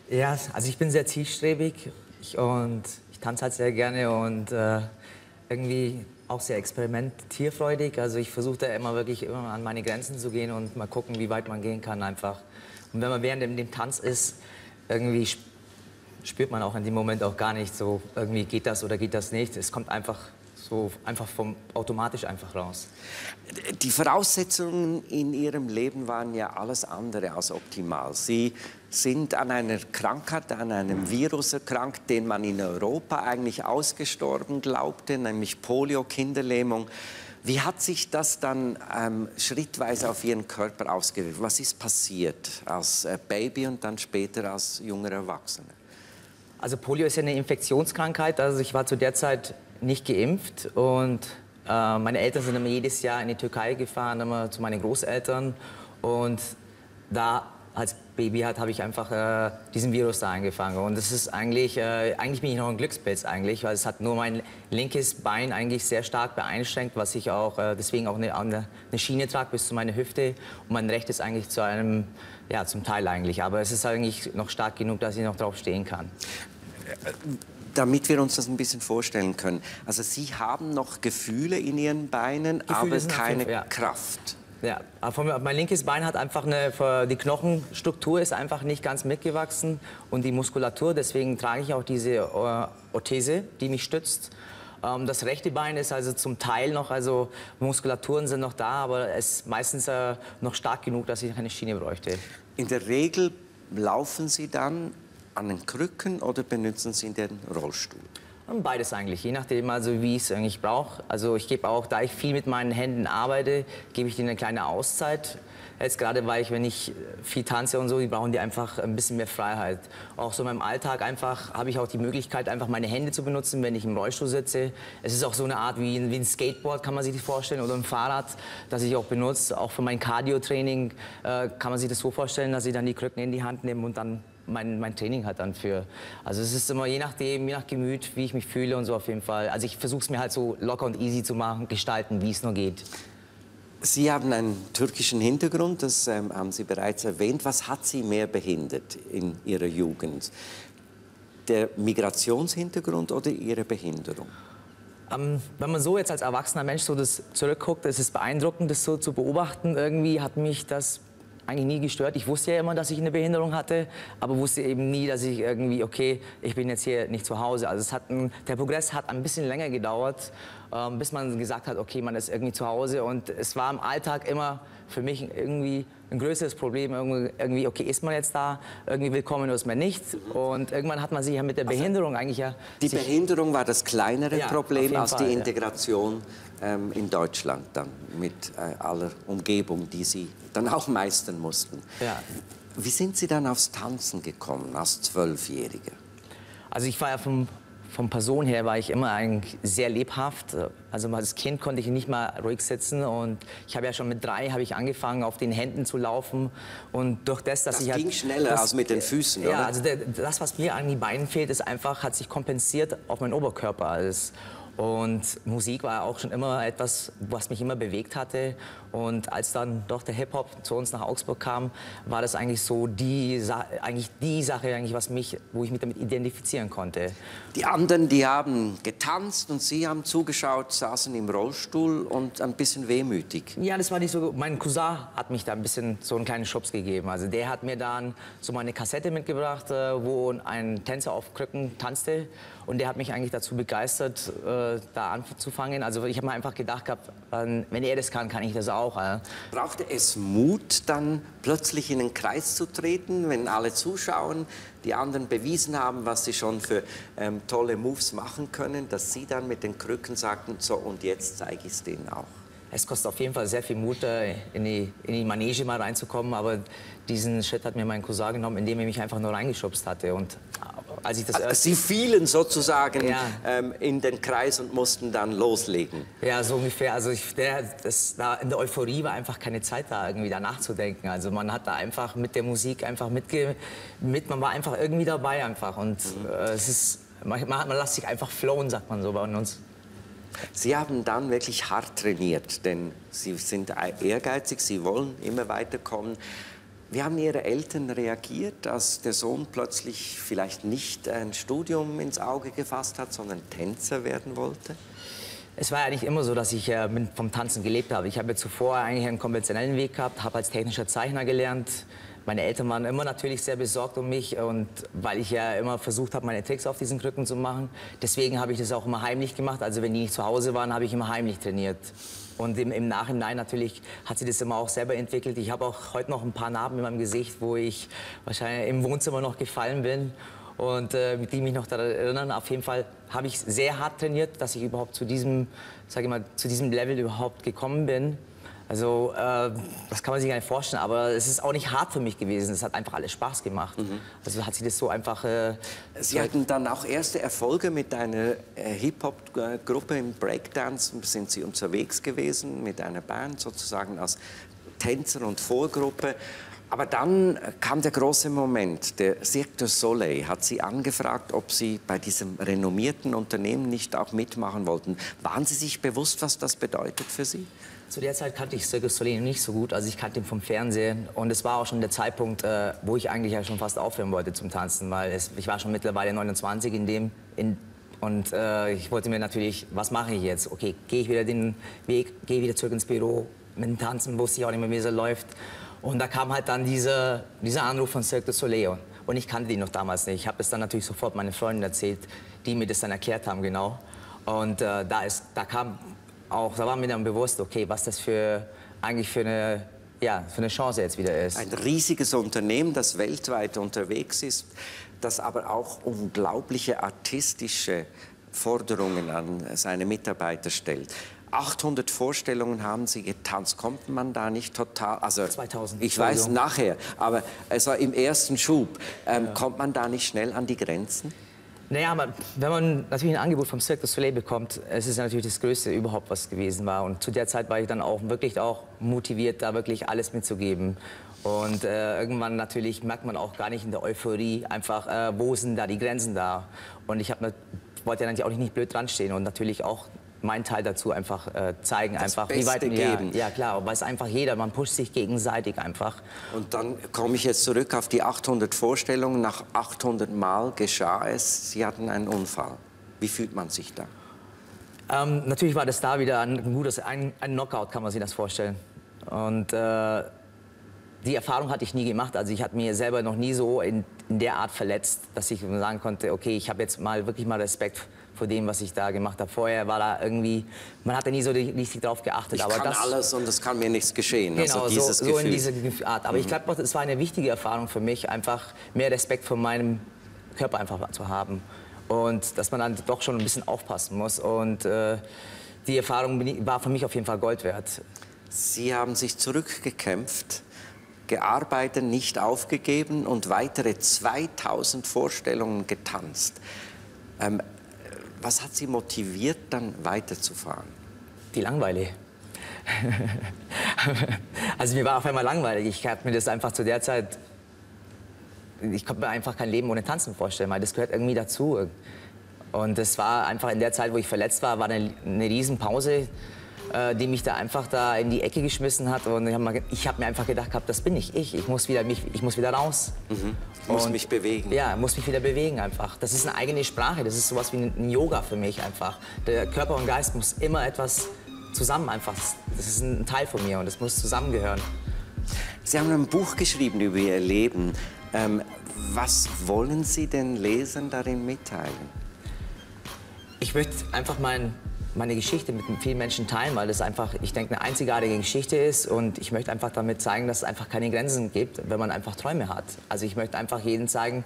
Speaker 10: Ja, also ich bin sehr zielstrebig und ich tanze halt sehr gerne und irgendwie auch sehr experimentierfreudig. Also ich versuche da immer an meine Grenzen zu gehen und mal gucken, wie weit man gehen kann einfach. Und wenn man während dem Tanz ist, irgendwie spürt man auch in dem Moment auch gar nicht so, irgendwie geht das oder geht das nicht. Es kommt einfach so automatisch einfach raus.
Speaker 5: Die Voraussetzungen in Ihrem Leben waren ja alles andere als optimal. Sie sind an einer Krankheit, an einem Virus erkrankt, den man in Europa eigentlich ausgestorben glaubte, nämlich Polio, Kinderlähmung. Wie hat sich das dann schrittweise auf Ihren Körper ausgewirkt? Was ist passiert als Baby und dann später als junger Erwachsener?
Speaker 10: Also Polio ist ja eine Infektionskrankheit. Also ich war zu der Zeit nicht geimpft und meine Eltern sind immer jedes Jahr in die Türkei gefahren, immer zu meinen Großeltern. Und da als Baby habe ich einfach diesen Virus da eingefangen. Und das ist eigentlich bin ich noch ein Glückspilz eigentlich, weil es hat nur mein linkes Bein eigentlich sehr stark beeinschränkt, was ich auch deswegen auch eine Schiene trage bis zu meiner Hüfte. Und mein rechtes eigentlich zu einem, ja, zum Teil eigentlich. Aber es ist eigentlich noch stark genug, dass ich noch drauf stehen kann.
Speaker 5: Damit wir uns das ein bisschen vorstellen können. Also Sie haben noch Gefühle in Ihren Beinen, aber keine Kraft.
Speaker 10: Ja, mein linkes Bein hat einfach die Knochenstruktur ist einfach nicht ganz mitgewachsen und die Muskulatur, deswegen trage ich auch diese Orthese, die mich stützt. Das rechte Bein ist also zum Teil noch, also Muskulaturen sind noch da, aber es ist meistens noch stark genug, dass ich keine Schiene bräuchte.
Speaker 5: In der Regel laufen Sie dann an den Krücken oder benutzen Sie den Rollstuhl?
Speaker 10: Beides eigentlich, je nachdem, also wie ich es eigentlich brauche. Also ich gebe auch, da ich viel mit meinen Händen arbeite, gebe ich denen eine kleine Auszeit. Jetzt gerade, weil wenn ich viel tanze und so, die brauchen die einfach ein bisschen mehr Freiheit. Auch so in meinem Alltag einfach habe ich auch die Möglichkeit, einfach meine Hände zu benutzen, wenn ich im Rollstuhl sitze. Es ist auch so eine Art wie ein Skateboard, kann man sich das vorstellen, oder ein Fahrrad, das ich auch benutze. Auch für mein Cardio-Training kann man sich das so vorstellen, dass ich dann die Krücken in die Hand nehme und dann mein Training hat dann für. Also es ist immer je nach Gemüt, wie ich mich fühle und so auf jeden Fall. Also ich versuche es mir halt so locker und easy zu machen, gestalten, wie es nur geht.
Speaker 5: Sie haben einen türkischen Hintergrund, das haben Sie bereits erwähnt. Was hat Sie mehr behindert in Ihrer Jugend? Der Migrationshintergrund oder Ihre Behinderung?
Speaker 10: Wenn man so jetzt als erwachsener Mensch so das zurückguckt, ist es beeindruckend, das so zu beobachten. Irgendwie hat mich das eigentlich nie gestört. Ich wusste ja immer, dass ich eine Behinderung hatte, aber wusste eben nie, dass ich irgendwie, okay, ich bin jetzt hier nicht zu Hause. Also der Progress hat ein bisschen länger gedauert, bis man gesagt hat, okay, man ist irgendwie zu Hause. Und es war im Alltag immer für mich irgendwie ein größeres Problem. Irgendwie, okay, ist man jetzt da irgendwie willkommen oder ist man nicht? Und irgendwann hat man sich ja mit der Behinderung eigentlich ja...
Speaker 5: Die Behinderung war das kleinere
Speaker 10: Ja,
Speaker 5: Problem als
Speaker 10: Fall,
Speaker 5: die Integration in Deutschland dann mit aller Umgebung, die Sie dann auch meistern mussten.
Speaker 10: Ja.
Speaker 5: Wie sind Sie dann aufs Tanzen gekommen als 12-Jähriger?
Speaker 10: Also ich war ja von Person her war ich immer eigentlich sehr lebhaft. Also als Kind konnte ich nicht mal ruhig sitzen und ich habe ja schon mit 3 habe ich angefangen auf den Händen zu laufen und durch das, dass
Speaker 5: das
Speaker 10: ich
Speaker 5: ging schneller als mit den Füßen,
Speaker 10: ja,
Speaker 5: oder?
Speaker 10: Also das, was mir an den Beinen fehlt, ist einfach hat sich kompensiert auf meinen Oberkörper. Und Musik war auch schon immer etwas, was mich immer bewegt hatte. Und als dann doch der Hip-Hop zu uns nach Augsburg kam, war das eigentlich so die Sache, wo ich mich damit identifizieren konnte.
Speaker 5: Die anderen, die haben getanzt und Sie haben zugeschaut, saßen im Rollstuhl und ein bisschen wehmütig.
Speaker 10: Ja, das war nicht so. Mein Cousin hat mich da ein bisschen so einen kleinen Schubs gegeben. Also der hat mir dann so meine Kassette mitgebracht, wo ein Tänzer auf Krücken tanzte. Und der hat mich eigentlich dazu begeistert, da anzufangen. Also ich habe mir einfach gedacht gehabt, wenn er das kann ich das auch.
Speaker 5: Brauchte es Mut, dann plötzlich in den Kreis zu treten, wenn alle zuschauen, die anderen bewiesen haben, was sie schon für tolle Moves machen können, dass Sie dann mit den Krücken sagten, so und jetzt zeige ich es denen auch?
Speaker 10: Es kostet auf jeden Fall sehr viel Mut, in die Manege mal reinzukommen, aber diesen Schritt hat mir mein Cousin genommen, indem er mich einfach nur reingeschubst hatte. Und als ich das
Speaker 5: Sie fielen sozusagen
Speaker 10: ja.
Speaker 5: In den Kreis und mussten dann loslegen?
Speaker 10: Ja, so ungefähr. Also in der Euphorie war einfach keine Zeit da, irgendwie da nachzudenken. Also man hat da einfach mit der Musik einfach man war einfach irgendwie dabei einfach. Und es ist, man lässt sich einfach flowen, sagt man so bei uns.
Speaker 5: Sie haben dann wirklich hart trainiert, denn Sie sind ehrgeizig, Sie wollen immer weiterkommen. Wie haben Ihre Eltern reagiert, als der Sohn plötzlich vielleicht nicht ein Studium ins Auge gefasst hat, sondern Tänzer werden wollte?
Speaker 10: Es war ja nicht immer so, dass ich vom Tanzen gelebt habe. Ich habe zuvor eigentlich einen konventionellen Weg gehabt, habe als technischer Zeichner gelernt. Meine Eltern waren immer natürlich sehr besorgt um mich, und weil ich ja immer versucht habe, meine Tricks auf diesen Krücken zu machen. Deswegen habe ich das auch immer heimlich gemacht. Also wenn die nicht zu Hause waren, habe ich immer heimlich trainiert. Und im Nachhinein natürlich hat sie das immer auch selber entwickelt. Ich habe auch heute noch ein paar Narben in meinem Gesicht, wo ich wahrscheinlich im Wohnzimmer noch gefallen bin. Und die mich noch daran erinnern. Auf jeden Fall habe ich sehr hart trainiert, dass ich überhaupt zu diesem, sage ich mal, zu diesem Level überhaupt gekommen bin. Also das kann man sich gar nicht vorstellen, aber es ist auch nicht hart für mich gewesen. Es hat einfach alles Spaß gemacht. Also hat sie das so einfach...
Speaker 5: Sie hatten dann auch erste Erfolge mit einer Hip-Hop-Gruppe im Breakdance. Sind Sie unterwegs gewesen mit einer Band, sozusagen als Tänzer und Vorgruppe. Aber dann kam der große Moment. Der Cirque du Soleil hat Sie angefragt, ob Sie bei diesem renommierten Unternehmen nicht auch mitmachen wollten. Waren Sie sich bewusst, was das bedeutet für Sie?
Speaker 10: Zu der Zeit kannte ich Cirque du Soleil nicht so gut, also ich kannte ihn vom Fernsehen, und es war auch schon der Zeitpunkt, wo ich eigentlich ja schon fast aufhören wollte zum Tanzen, weil ich war schon mittlerweile 29 und ich wollte mir natürlich, was mache ich jetzt? Okay, gehe ich wieder den Weg, gehe wieder zurück ins Büro, mit dem Tanzen wusste ich auch nicht mehr, wie es läuft, und da kam halt dann dieser Anruf von Cirque du Soleil, und ich kannte ihn noch damals nicht. Ich habe es dann natürlich sofort meinen Freunden erzählt, die mir das dann erklärt haben, genau, und da war mir dann bewusst, okay, was das eigentlich für eine Chance jetzt wieder ist.
Speaker 5: Ein riesiges Unternehmen, das weltweit unterwegs ist, das aber auch unglaubliche artistische Forderungen an seine Mitarbeiter stellt. 800 Vorstellungen haben Sie getanzt. Kommt man da nicht total... Also
Speaker 10: 2000.
Speaker 5: Ich weiß nachher, aber also im ersten Schub. Kommt man da nicht schnell an die Grenzen?
Speaker 10: Naja, aber wenn man natürlich ein Angebot vom Cirque du Soleil bekommt, es ist natürlich das Größte überhaupt, was gewesen war. Und zu der Zeit war ich dann auch wirklich auch motiviert, da wirklich alles mitzugeben. Und irgendwann natürlich merkt man auch gar nicht in der Euphorie einfach, wo sind da die Grenzen da. Und ich wollte ja natürlich auch nicht blöd dran stehen und natürlich auch meinen Teil dazu einfach zeigen,
Speaker 5: Das
Speaker 10: einfach
Speaker 5: Beste
Speaker 10: wie weit
Speaker 5: geben.
Speaker 10: ja klar, weiß einfach jeder, man pusht sich gegenseitig einfach.
Speaker 5: Und dann komme ich jetzt zurück auf die 800 Vorstellungen. Nach 800 Mal geschah es, Sie hatten einen Unfall. Wie fühlt man sich da?
Speaker 10: Natürlich war das da wieder ein Knockout, kann man sich das vorstellen. Und die Erfahrung hatte ich nie gemacht. Also ich hatte mir selber noch nie so in der Art verletzt, dass ich sagen konnte, okay, ich habe jetzt wirklich mal Respekt vor dem, was ich da gemacht habe. Vorher war da irgendwie, man hat da nie so richtig drauf geachtet.
Speaker 5: Ich kann alles und es kann mir nichts geschehen.
Speaker 10: Genau,
Speaker 5: also dieses
Speaker 10: so in
Speaker 5: Gefühl.
Speaker 10: dieser Art. Aber ich glaube, es war eine wichtige Erfahrung für mich, einfach mehr Respekt vor meinem Körper einfach zu haben. Und dass man dann doch schon ein bisschen aufpassen muss. Und die Erfahrung war für mich auf jeden Fall Gold wert.
Speaker 5: Sie haben sich zurückgekämpft, gearbeitet, nicht aufgegeben und weitere 2000 Vorstellungen getanzt. Was hat Sie motiviert, dann weiterzufahren?
Speaker 10: Die Langeweile. Also mir war auf einmal langweilig. Ich habe mir das einfach zu der Zeit, ich konnte mir einfach kein Leben ohne Tanzen vorstellen, weil das gehört irgendwie dazu. Und das war einfach in der Zeit, wo ich verletzt war eine Riesenpause, die mich da einfach in die Ecke geschmissen hat. Und ich habe mir einfach gedacht, das bin nicht ich. Ich muss wieder raus.
Speaker 5: Ich muss mich bewegen.
Speaker 10: Ja, muss mich wieder bewegen einfach. Das ist eine eigene Sprache. Das ist sowas wie ein Yoga für mich einfach. Der Körper und Geist muss immer etwas zusammen einfach. Das ist ein Teil von mir und das muss zusammengehören.
Speaker 5: Sie haben ein Buch geschrieben über Ihr Leben. Was wollen Sie den Lesern darin mitteilen?
Speaker 10: Ich möchte einfach meine Geschichte mit vielen Menschen teilen, weil es einfach, ich denke, eine einzigartige Geschichte ist. Und ich möchte einfach damit zeigen, dass es einfach keine Grenzen gibt, wenn man einfach Träume hat. Also ich möchte einfach jedem zeigen,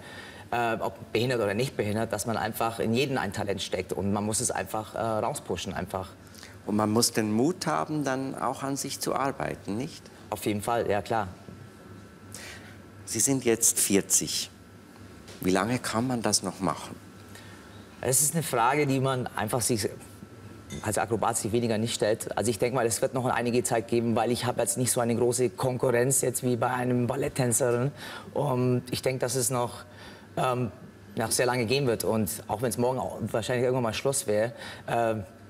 Speaker 10: ob behindert oder nicht behindert, dass man einfach in jedem ein Talent steckt. Und man muss es einfach rauspushen einfach.
Speaker 5: Und man muss den Mut haben, dann auch an sich zu arbeiten, nicht?
Speaker 10: Auf jeden Fall, ja klar.
Speaker 5: Sie sind jetzt 40. Wie lange kann man das noch machen?
Speaker 10: Es ist eine Frage, die man einfach sich als Akrobat sich weniger nicht stellt. Also ich denke mal, es wird noch einige Zeit geben, weil ich habe jetzt nicht so eine große Konkurrenz jetzt wie bei einem Balletttänzerin. Und ich denke, dass es noch sehr lange gehen wird. Und auch wenn es morgen wahrscheinlich irgendwann mal Schluss wäre,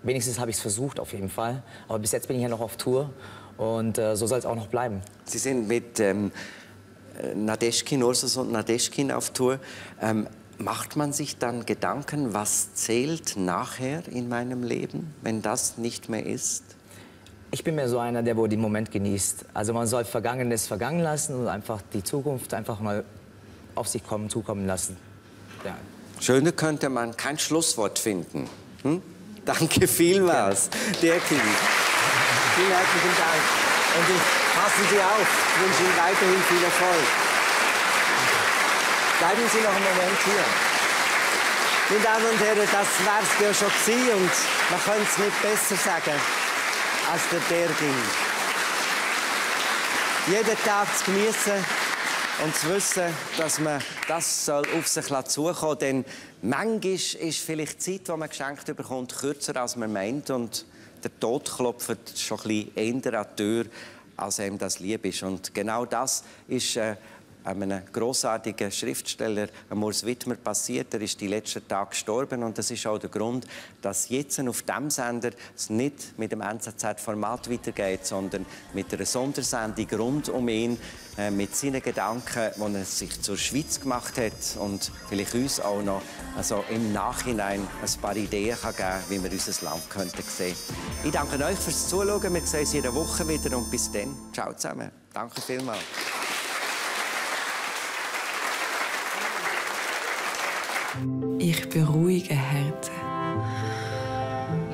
Speaker 10: wenigstens habe ich es versucht auf jeden Fall. Aber bis jetzt bin ich ja noch auf Tour und so soll es auch noch bleiben.
Speaker 5: Sie sind mit Nadeschkin, Ursus und Nadeschkin auf Tour. Macht man sich dann Gedanken, was zählt nachher in meinem Leben, wenn das nicht mehr ist?
Speaker 10: Ich bin mehr so einer, der den Moment genießt. Also man soll Vergangenes vergangen lassen und einfach die Zukunft einfach mal auf sich zukommen lassen. Ja.
Speaker 5: Schöner könnte man kein Schlusswort finden. Hm? Danke vielmals, Dirki. Vielen herzlichen Dank. Und passen Sie auf. Ich wünsche Ihnen weiterhin viel Erfolg. Bleiben Sie noch einen Moment hier. Meine Damen und Herren, das wär's ja schon gewesen und man könnte es nicht besser sagen als der Bergin. Jeden Tag zu genießen und zu wissen, dass man das soll auf sich zukommen soll. Denn manchmal ist vielleicht die Zeit, die man geschenkt bekommt, kürzer als man meint. Und der Tod klopft schon ein bisschen eher an die Tür, als einem das lieb ist. Und genau das ist einem grossartigen Schriftsteller, Urs Widmer, passiert. Er ist die letzten Tage gestorben und das ist auch der Grund, dass jetzt auf diesem Sender es nicht mit dem NZZ-Format weitergeht, sondern mit einer Sondersendung rund um ihn, mit seinen Gedanken, die er sich zur Schweiz gemacht hat und vielleicht uns auch noch im Nachhinein ein paar Ideen kann geben, wie wir unser Land könnten sehen. Ich danke euch fürs Zuschauen. Wir sehen uns in einer Woche wieder und bis dann. Ciao zusammen. Danke vielmals.
Speaker 11: Ich beruhige Herzen.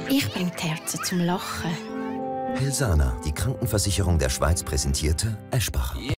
Speaker 2: Ich bringe die Herzen zum Lachen.
Speaker 3: Helsana, die Krankenversicherung der Schweiz, präsentierte Eschbacher.